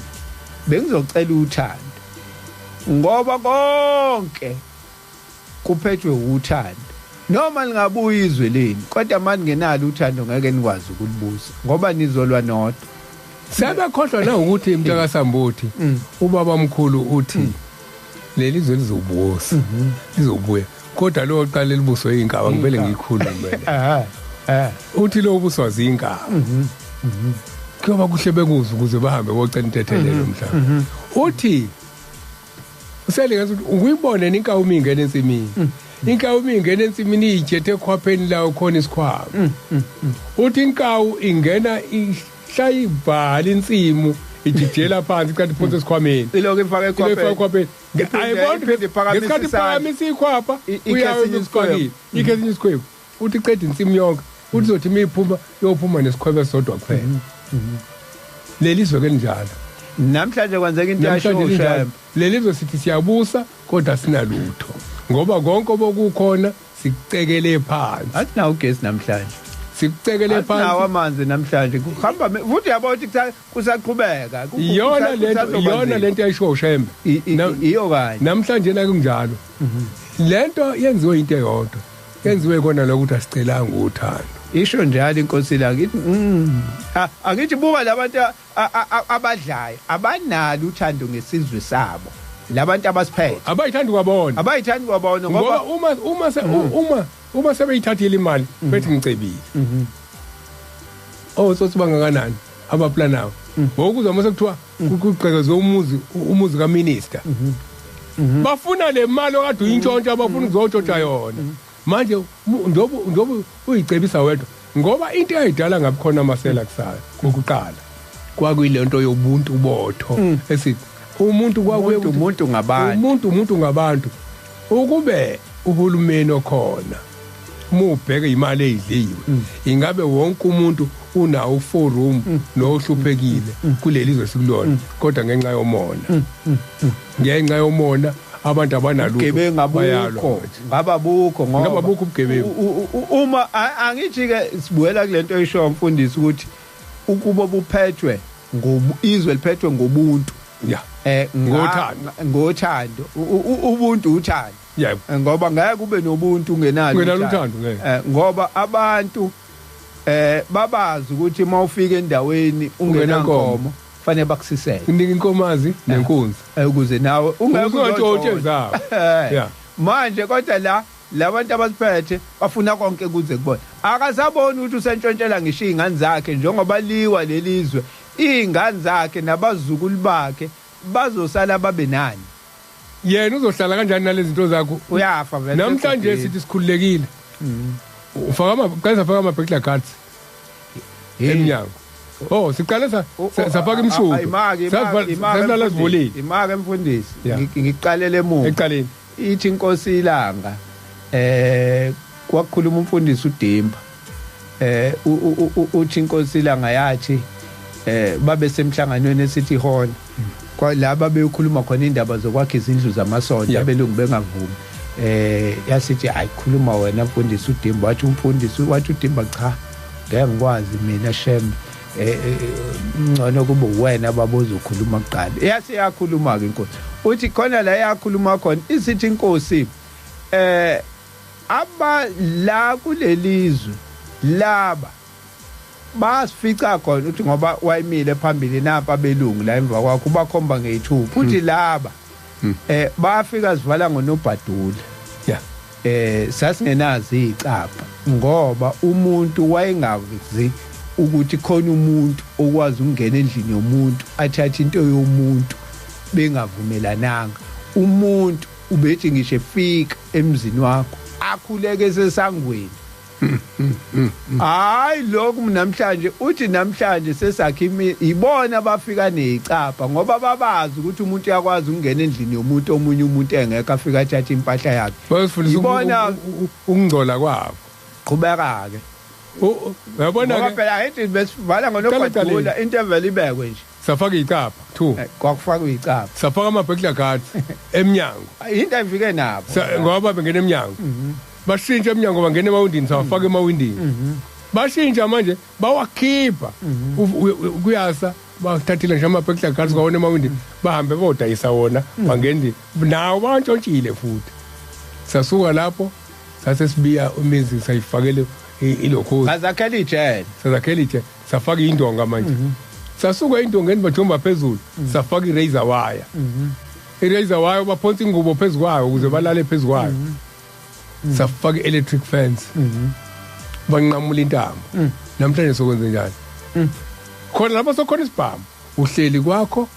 bengizocela uthando ngoba konke kuphethwe uthando noma lingabuya izwe leni kodwa manje ngenalo uthando ngeke nikwazi ukulibusa ngoba nizolwa nodwa Sebekhohlwa na ukuthi mntaka Sambuthi ubaba omkhulu uthi leli zwe lizobusa lizobuya kodwa lo oqala libuso inkaba ngivele ngikhulume uthi lo ubuswa zinkaba kuyoba kuhle bekuza ukuze bahambe bocela intethelelo mhlawumbe uthi Uselinganisa ukuthi uyibone inkawu ingena ensimini. Inkawu ingena ensimini ijethe ekhwapheni lawo khona isikhwama. Uthi inkawu ingena ihlaya ibhala insimu ijijela phansi kanti iphonse esikhwameni. Ilokhu ifake ekhwapheni. Ayibona ngesikhathi iphakamisa ikhwapha uyaye ikhesinye isikhwebu. Uthi qeda insimu yonke. Uthi uzothi imiphuma yophuma nesikhwebe sodwa kuphela. Leli zwe ke njalo. Namhlanje kwenzeka into yashosha. Leli zwe sithi siyabusa kodwa sinalutho. Ngoba konke obukhona sikucekele phansi. Asinawo ugesi namhlanje. Sikucekele phansi. Asinawo amanzi namhlanje. Kuhamba futhi yabo ukuthi kusaqhubeka. Iyona lento yayisho uShembe. Iyo kanye. Namhlanje la kunjalo. Lento yenziwe into eyodwa. Yenziwe kona lokuthi asicelanga uthando. Isho njalo inkosi la ngithi angithi buka labantu abadlayo abanalo uthando ngesizwe sabo. Labantu abasiphethe abayithandi kwabona. Abayithandi kwabona ngoba uma sebeyithathile imali bethi ngicebile. Oh sothi bangakanani abaplanawo. Ngokuzwa mase kuthiwa kuqhekezwe umuzi kaminister. Bafuna le mali okade uyintshontsha bafuna ukuzotshontsha yona. Manje ndobu uyicebisa wedwa ngoba into eyayidala ngabukhona amasela kusala kokuqala kwakuyilento yobuntu botho esithi umuntu kwakuye umuntu ngabantu umuntu ngabantu. Ukube uhulumeni okhona mubheke imali eyidliwe ingabe wonke umuntu unawo 4 room nohluphekile kuleli zwe sikulona, kodwa ngenxa yomona abantu abanalutho bayalwa. Ngababukho ngoba ngababukho ubugebengu. Uma angithi ke sibuyela kulento oyisho mfundisi ukuthi ukuba buphethwe izwe liphethwe ngobuntu. Yeah. Ngothando. Ubuntu uthando. Yebo. Ngoba ngeke kube nobuntu ungenalo uthando ngeke. Ngoba abantu babazi ukuthi mawufika endaweni ungenankomo fanele bakusisele. Unika inkomazi nenkunzi ukuze nawe ungeke zabo. Yeah. Manje kodwa la labantu abasiphethe bafuna konke kuze kubona. Akasaboni ukuthi usentshontshela ngisho izingane zakhe njengoba liwa lelizwe. Izingane zakhe nabazukulu bakhe bazosala babe nani. Yena uzohlala kanjani nalezi zinto zakho? Uyafa vele. Namhlanje sithi sikhululekile. Ufaka ama burglar guards emnyango. Oh siqale safaka imshudo. Sasilala sivulile. Imake mfundisi. Ngiqalele emuva. Eqaleni. Ithi inkosi ilanga kwakukhuluma umfundisi uDimba. Uthi inkosi ilanga yathi babe semhlanganweni esithi hona kwalaba beyokhuluma khona indaba zokwakha izindlu zamasonto abelungu bengavumi. Yasithi ayikhuluma wena mfundisi uDimba. Wathi umfundisi wathi uDimba cha ngeke ngikwazi mina Shembe, ngcono kube wena babozokhuluma kuqala. Yase yakhuluma ke inkosi. Uthi khona la yakhuluma khona isithi inkosi aba la kulelizwe laba basifica khona uthi ngoba wayimile phambili napa abelungu la emva kwakho bakhomba ngeyithupha uthi laba bafika sivala ngonobhadula. Yeah. Sasingenazi icapha ngoba umuntu wayengazi ukuthi khona umuntu okwazi ukungena endlini yomuntu athathe into yomuntu bengavumelananga. Umuntu ubethi ngisho efika emzini wakho akhuleke sesangweni. Hayi lokhu namhlanje uthi namhlanje sesakhe ibona bafika nezicapha ngoba babazi ukuthi umuntu uyakwazi ukungena endlini yomuntu omunye umuntu engekho afika athathe impahla yakhe. Bayofundisa ukungcola kwabo. Qhubeka ke. Uyabona ke phela ayithi besivala ngonobhadula into evele ibekwe nje. Safaka icapha 2. Kwakufaka icapha. Safaka ama burglar guards emnyango. Into ayifike nabo. Ngoba bengena emnyango. Bashintsha emnyango bangena emawindini sawafaka emawindini. Bashintsha manje bawakhipha kuyasa bathathile nje ama burglar guards kwawona emawindini bahambe bodayisa wona bangena nawo bantshontshile futhi. Sasuka lapho sase sibiya imizi sayifakele ilokho. Bazakhela ijele. Sazakhela ijele safaka indonga manje. Sasuka indongeni bajomba phezulu safaka i-razor wire. I-razor wire baphonsa ingubo phezukwayo ukuze balale phezukwayo. Safaka i-electric fence. Banqamula intambo. Namhlanje sokwenza njani? Khona lapho sokhona isibhamu. Uhleli kwakho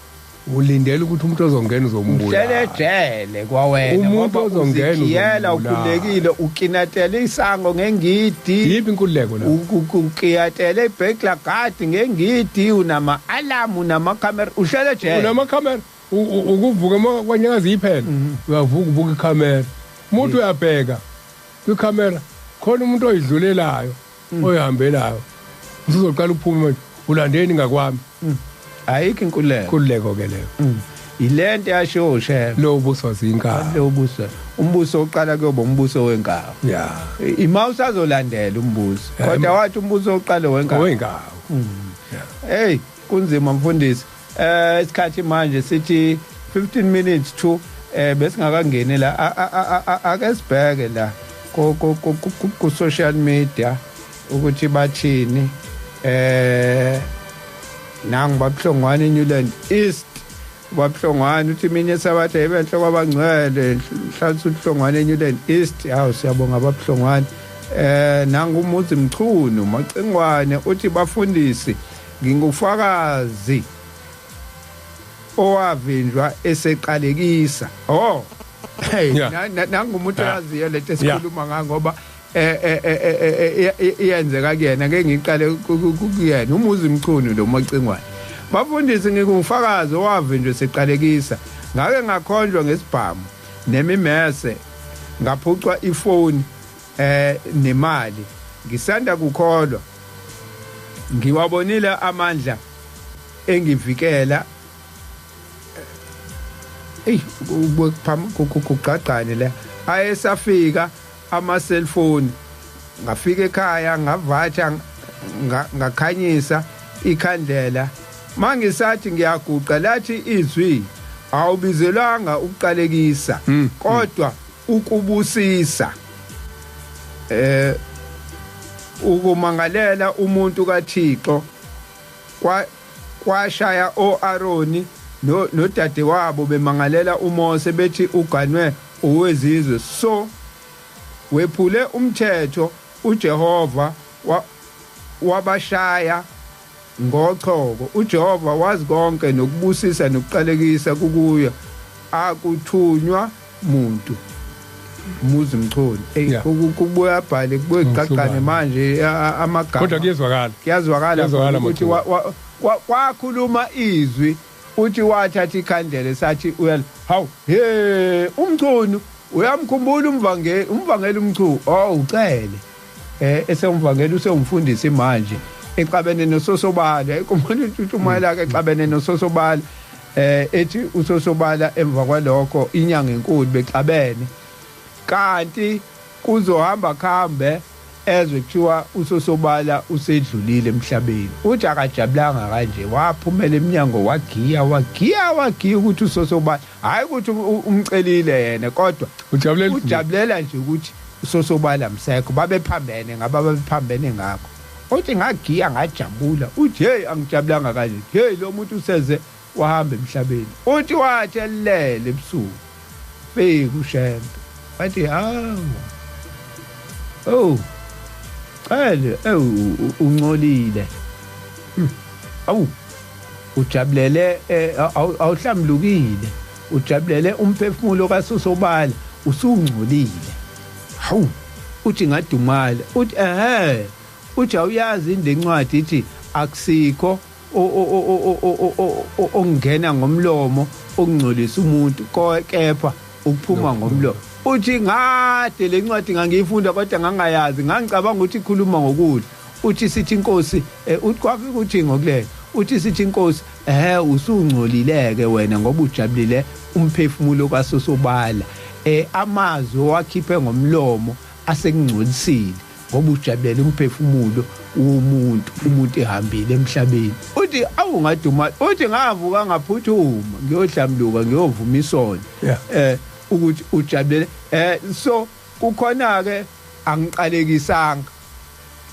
Ulindele ukuthi umuntu ozongena uzombulala. Uhlele ejele kwawena umuntu ozongena uzongena ukhulekile ukinatela isango ngengidi. Yiphi inkululeko la? Ukiyatela ibhekla guard ngengidi, unama alarm, unama camera, uhlele ejele. Unama camera ukuvuka kwanyakaza iphela. Uyavuka ubuka ikhamera. Umuntu uyabheka kwikhamera khona umuntu oyidlulelayo oyihambelayo. Usuzoqala uphume manje ulandeni ngakwami. Ayikho inkululeko. Inkululeko ke leyo. Ilento yasho shema. Lo ubuswa zinkabi. Lo ubuswa. Umbuso oqala kuyoba umbuso wenkabi. Yeah. Ima usazolandela umbuso. Kodwa wathi umbuso oqala wenkabi. Wenkabi. Hey, kunzima mfundisi. Isikhathi manje sithi 15 minutes to besingakangeni la ake sibheke la ku social media ukuthi bathini. Nangu babuhlongwane Newland East, babuhlongwane uthi minye sabatha ebenhle kwabangcwele hlalisa uhlongwane Newland East. Hawu siyabonga babuhlongwane. Nangu umuzi Mchunu Macingwane uthi bafundisi ngingufakazi owavinjwa eseqalekisa. Oh hey, nangu umuntu oyaziyo lento esikhuluma ngayo ngoba iyenzeka kuyena ngeke ngiqale kuyena umuzi Mchunu lo Macingwane. Bafundisi ngikufakazi owavinjwe seqalekisa, ngake ngakhonjwa ngesibhamu nemimese, ngaphucwa ifoni nemali. Ngisanda kukholwa ngiwabonile amandla engivikela. Ey kugqagqane la ayesafika ama cellphone. Ngafika ekhaya ngavatsha ngakhanyisa ikhandlela. Mangisathi ngiyaguqa lathi izwi awubizelwanga ukuqalekisa kodwa ukubusisa. Ukumangalela umuntu kaThixo kwashaya oAroni nodade wabo bemangalela uMose bethi uganwe owezizwe. So wephule umthetho uJehova wabashaya ngochoko. uJehova wazi konke nokubusisa nokuqalekisa kukuyo, akuthunywa muntu. Umuzi Mchunu. Kubuya bhale kubuye gqagqane manje amagama. Kodwa kuyezwakala. Kuyazwakala ukuthi kwakhuluma izwi uthi wathatha ikhandlela sathi uyal hawu he uMchunu uyamkhumbula umvangeli umvangeli uMchunu. Oh ucele esewumvangeli usewumfundisi manje exabene noSosobala. Ikumuntu utshumayela ke exabene noSosobala ethi uSosobala emva kwalokho inyanga enkulu bexabene, kanti kuzohamba khambe ezwe kuthiwa uSosobala usedlulile emhlabeni. Uthi akajabulanga kanje, waphumela eminyango wagiya wagiya wagiya ukuthi uSosobala, hayi ukuthi umcelile yena, kodwa ujabulela nje ukuthi uSosobala msekho. Babephambene ngaba babephambene ngakho. Uthi ngagiya ngajabula. Uthi hey angijabulanga kanje, hey lo muntu useze wahamba emhlabeni. Uthi wathi elele ebusuku fika uShembe wathi hawu oh cele ungcolile, awu ujabulele awuhlamlukile, ujabulele umphefumulo kaSosobala usungcolile. Hawu uthi ngadumala. Uthi ehe, uthi awuyazi lencwadi ithi akusikho ongena ngomlomo okungcolisa umuntu kepha ukuphuma ngomlomo. Uthi ngade lencwadi ngangiyifunda kodwa ngangayazi, ngangicabanga ukuthi ikhuluma ngokudla. Uthi sithi inkosi uthi kwafika uthi ngokulela uthi sithi inkosi usungcolileke wena ngoba ujabulile umphefumulo kaSosobala. Amazwi owakhiphe ngomlomo asekungcolisile ngoba ujabulela umphefumulo womuntu, umuntu ehambile emhlabeni. Uthi awungaduma. Uthi ngavuka ngaphuthuma ngiyohlamluka ngiyovuma isono ukuthi ujabulele. So kukhona ke angiqalekisanga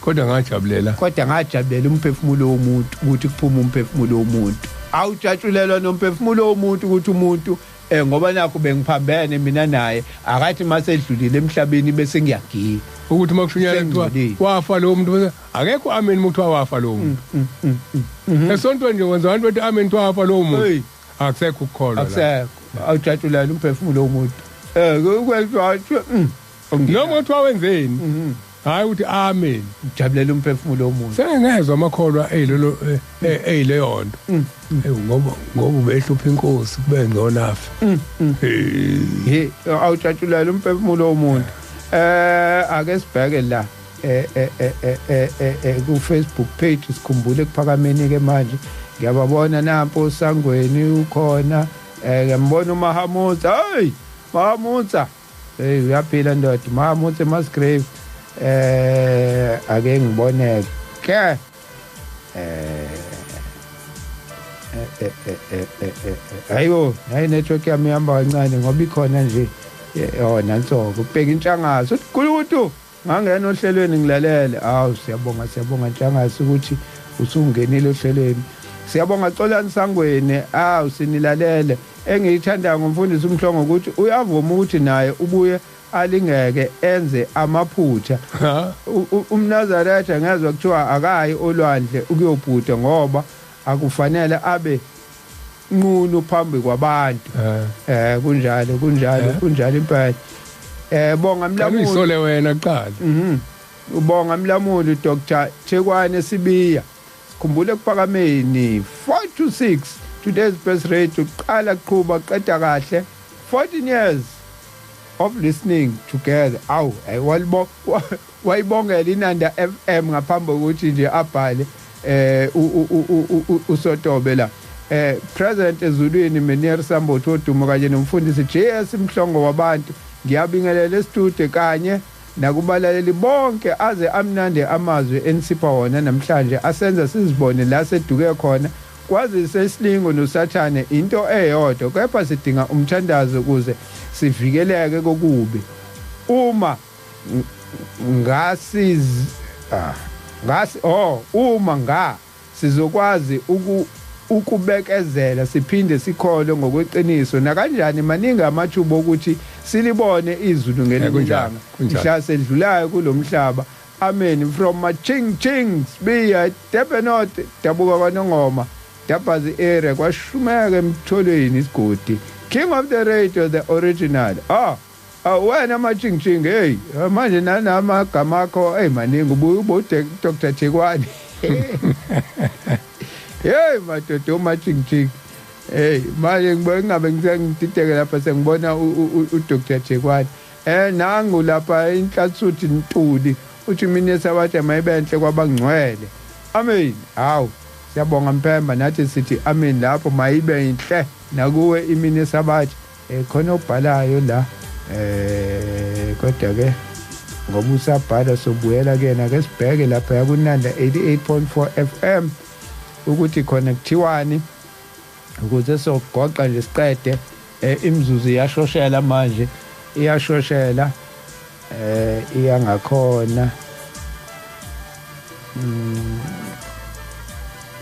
kodwa ngajabulela, kodwa ngajabulela umphefumulo womuntu ukuthi kuphuma umphefumulo womuntu. Awujatshulelwa nomphefumulo womuntu ukuthi umuntu ngoba nakho bengiphambene mina naye, akathi masedlulile emhlabeni bese ngiyagiya ukuthi makushunyela kuthiwa wafa lo muntu akekho amen muthiwa wafa lo muntu. Esontweni nje wenza abantu bethi amen kuthiwa wafa lo muntu. Akusekho ukukholwa. Akusekho. Awujatshulela umphefumulo womuntu. Noma kuthiwa wenzeni? Hayi ukuthi amen. Ujabulela umphefumulo womuntu. Sengezwa amakholwa eyilelo eyileyo nto. Ngoba ubehlupha inkosi kube ngcono afe. He awujatshulela umphefumulo womuntu. Ake sibheke la ku Facebook page sikhumbule ekuphakameni ke manje. Ngiyababona nampo uSangweni ukhona, ngiyambona uMahamutsa. Hey Mahamutsa, hey uyaphila ndoda Mahamutsa Musgrave. Ake ngibone ke ayo hayi network yami ihamba kancane ngoba ikhona nje. Oh nanso kubheka intshangazo uthi gulukutu ngangena ohlelweni ngilalele. Awu siyabonga siyabonga Ntshangazi ukuthi usungenile ohlelweni. Siyabonga Xolani Sangweni, awu sinilalele. Engiyithanda ngomfundisi uMhlongo ukuthi uyavuma ukuthi naye ubuye alingeke enze amaphutha. UmNazaretha ngezwe kuthiwa akayi olwandle ukuyobhuda ngoba akufanele abe nqunu phambi kwabantu. Kunjalo kunjalo kunjalo impela. Bonga Mlamuli isole wena kuqala. Ubonga Mlamuli Dr. Thekwane Sibiya. Sikhumbule ekuphakameni 4 to 6 today's best rate uqala qhuba qeda kahle 14 years of listening together. Awu wayibongela iNanda FM ngaphambi kokuthi nje abhale uSotobe la. President Ezulwini Menier Sambotho Dumo kanye nomfundisi JS Mhlongo wabantu, ngiyabingelela estudio kanye nakubalaleli bonke aze amnandi amazwi enisipha wona namhlanje asenza sizibone la seduke khona. Kwazise isilingo noSathane into eyodwa, kepha sidinga umthandazo ukuze sivikeleke kokubi. Uma uma nga sizokwazi ukubekezela siphinde sikholwe ngokweqiniso. Nakanjani maningi amathuba ukuthi silibone izulu ngelinye ilanga mhla sedlulayo kulomhlaba. Amen. From Maching Ching Sibiya Durban North, dabuka kwaNongoma, Dabhazi area, kwashumeka emtholweni isigodi. King of the radio, the original. Wena Maching Ching, hey manje nanamagama akho hey maningi, ubuye ubude Dr. Thekwane. Hey madoda uMaching Ching. Hey manje ngibuye ngingabe ngidideke lapha sengibona uDr. Thekwane. Nangu lapha inhlathuthi Ntuli uthi mina esabatha mayibenhle kwabangcwele. Amen. Hawu siyabonga Mpemba, nathi sithi amen lapho, mayibe inhle nakuwe imini esabatha. Khona obhalayo la kodwa ke ngoba usabhala sobuyela kena ke sibheke lapha yakuNanda 88.4 FM ukuthi khona kuthiwani ukuze sogoqa nje siqede. Imizuzu iyashoshela manje, iyashoshela iyangakhona.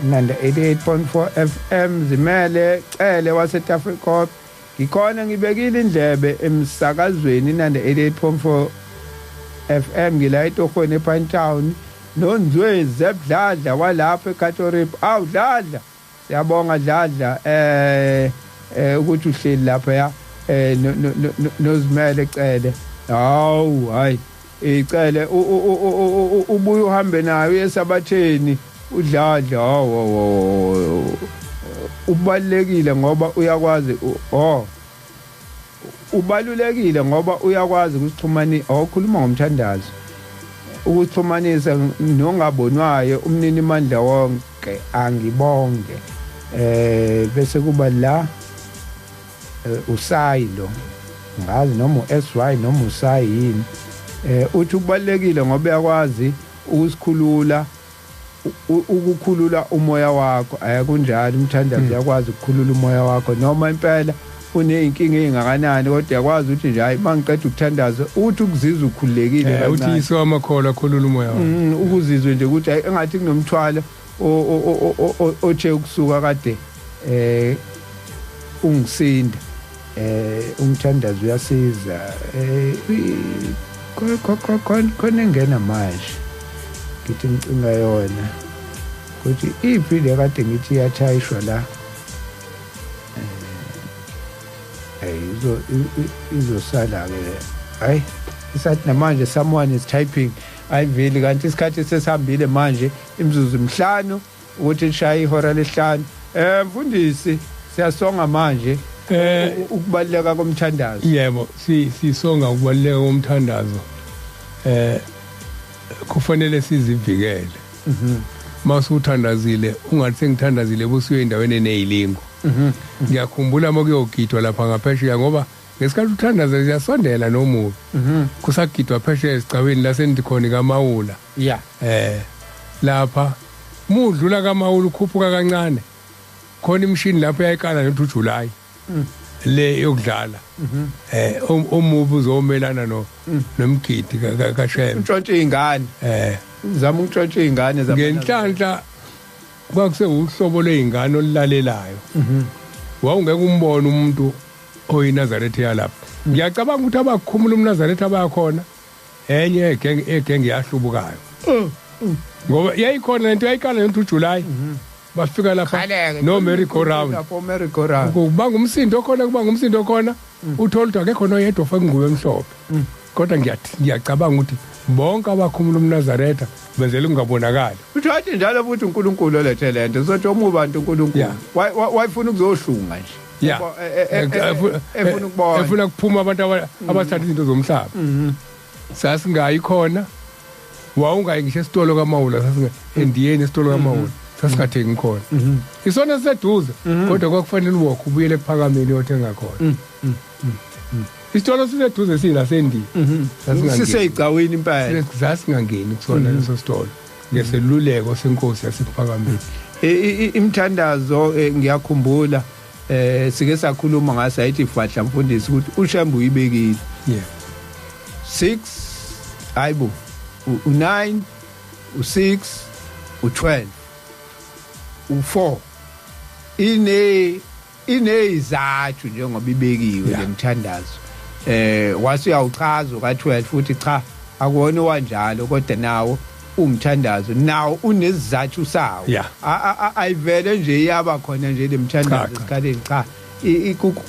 Nanda 88.4 FM zimele cele waseTafrikop. Ngikhona ngibekile indlebe emsakazweni Nanda 88.4 FM ngila etohweni ePine Town noNzwezi Zebdladla walapha eKatorip. Awu Dladla, siyabonga Dladla ukuthi uhleli lapha ya nozimele cele. Hawu hayi icele ubuye uhambe nayo esabatheni uDladla. Hawu ubalekile ngoba uyakwazi ubalulekile ngoba uyakwazi ukusixhumanisa. Awukhuluma ngomthandazo, ukuxhumanisa nongabonwayo umnini mandla wonke. Angibonge. Bese kuba la usayilo ngazi noma uSY noma usayi yini. Uthi ubalekile ngoba uyakwazi ukusikhulula, ukukhulula umoya wakho. Akunjalo umthandazo uyakwazi ukukhulula umoya wakho noma impela uneyinkinga engakanani, kodwa uyakwazi ukuthi nje hayi mangiqeda ukuthandaza uthi ukuzizwa ukhululekile. Uthi iso amakholwa akhulula umoya wakho, ukuzizwe nje ukuthi hayi engathi kunomthwalo othe ukusuka kade ungisinda. Umthandazo uyasiza. Khona engena manje ngithi ngicinga yona ukuthi iphi le kade ngithi iyathayishwa la. Izosala ke. Hayi, isathi namanje someone is typing. Ayiveli kanti isikhathi sesihambile manje, imizuzu 5 ukuthi lishaye ihora lesihlanu. Mfundisi, siyasonga manje ukubaluleka komthandazo. Yebo, sisonga ukubaluleka komthandazo. Kufanele sizivikele. Mawusuthandazile ungathi sengithandazile busuye endaweni eneyilingo. Ngiyakhumbula makuyogidwa lapha ngaphesheya, ngoba ngesikhathi uthandaza siyasondela nomubi. Kusagidwa phesheya esigcawini lasendikhona kaMawula. Yeah. Lapha mudlula kaMawula ukhuphuka kancane. Khona imishini lapho yayiqala nothi uJuly. Le yokudlala. Omubi uzomelana nomgidi kaShembe. Untshontshe izingane. Uzama ukuntshontsha izingane zabantu. Ngenhlanhla kwakuse uhlobo lweingane olulalelayo. Wawungeke umbone umuntu oyiNazaretha yalapha. Ngiyacabanga ukuthi abakhumula umNazaretha abakhona enye egenge yahlubukayo. Ngoba yayikhona lento yayiqala nothi uJuly. Bafika lapha no merry go round. Lapho merry go round. Kubanga umsindo khona, kubanga umsindo khona. Uthola ukuthi akekho noyedwa ofaka ingubo emhlophe. Kodwa ngiyacabanga ukuthi bonke abakhumula umNazaretha benzela ukungabonakali. Uthathi njalo futhi uNkulunkulu olethe lento. Sothi omubantu uNkulunkulu. Wayefuna ukuzohlunga nje. Efuna ukubona. Efuna kuphuma abantu abathatha izinto zomhlaba. Sasingayi khona. Wawungayi ngisho esitolo kaMawula, sasinga endiyeni esitolo kaMawula. Sasingathengi khona. Isona siseduze kodwa kwakufanele uwalk ubuyele ekuphakameni uyothenga khona. Isitolo siseduze silasendi. Siseyigcawini impela. Sasingangeni kusona leso sitolo. Ngeseluleko senkosi yasekuphakameni. Imthandazo ngiyakhumbula sike sakhuluma ngaso ayithi fahla mfundisi ukuthi uShembe uyibekile. Yeah. 6 hayibo u9 u6 u12 u4 inezathu njengoba ibekiwe lemthandazo. Wase uyawuchaza ka12 futhi cha akuwona wanjalo, kodwa nawo umthandazo nawo unesizathu sawo. Ayivele nje iyaba khona nje lemthandazo esikhaleni, cha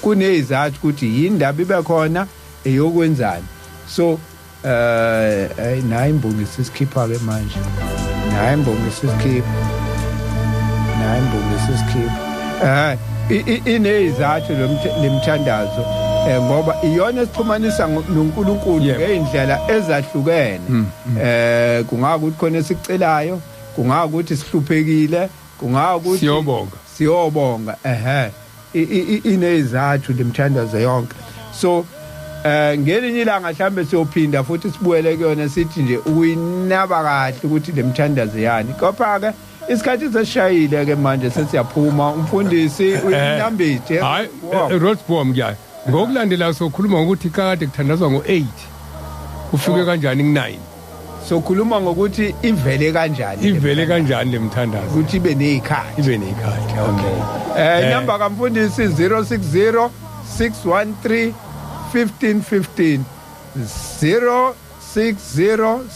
kunezathu ukuthi yindaba ibe khona eyokwenzani. So nayi imbongi sisikhipha ke manje, nayi imbongi sisikhipha, nayi imbongi sisikhipha. Inezathu lemthandazo ngoba iyona esixhumanisa noNkulunkulu ngeindlela ezahlukene. Kungakuthi khona esicelayo, kungakuthi sihluphekile, kungakuthi siyobonga, siyobonga. Inezathu lemthandazo yonke. So ngelinye ilanga mhlambe siyophinda futhi sibuyele kuyona sithi nje uyinaba kahle ukuthi lemthandazo yani. Kodwa ke isikhathi sesishayile ke manje, sesiyaphuma. Umfundisi uyinambithi. Hayi, Rodsboom ngiyaye. Ngokulandela sokhuluma ngokuthi kade kuthandazwa ngo8 kufike kanjani ku9. Sokhuluma ngokuthi ivele kanjani, ivele kanjani lemthandazo, ukuthi ibe nezikhathi, ibe nezikhathi. Okay. Inamba kamfundisi 060 613 1515, 060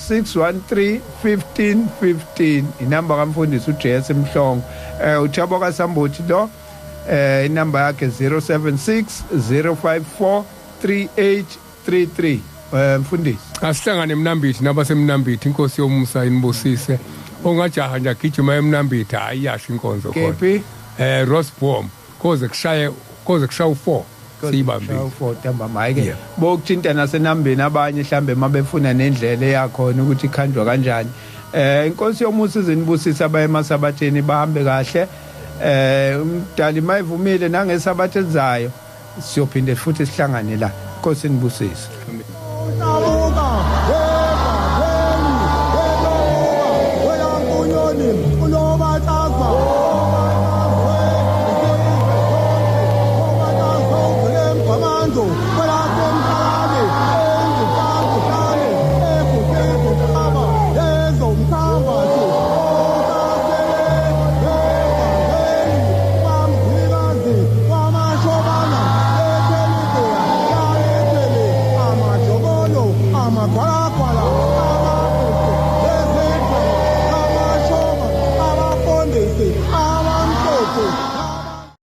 613 1515, inamba kamfundisi uJS Mhlongo. uThabo kaSambuthi lo, inamba yakhe 076 054 3833. Mfundisi, asihlangane eMnambithi nabaseMnambithi, inkosi yomusa inibusise. Ongajaha nje agijima eMnambithi, hayi yasho inkonzo khona. Kephi? Rossboom, koze kushaye u4 siyibambile. U4 ntambama. Hayi ke bokuthinta nasenambeni abanye mhlambe mabefuna nendlela yakhona ukuthi ikhanjwa kanjani. Inkosi yomusa izinibusise abaye emasabatheni, bahambe kahle. Umdali mayivumile nangesabatha elizayo siyophinde futhi sihlangane la. Inkosi inibusise. Amen.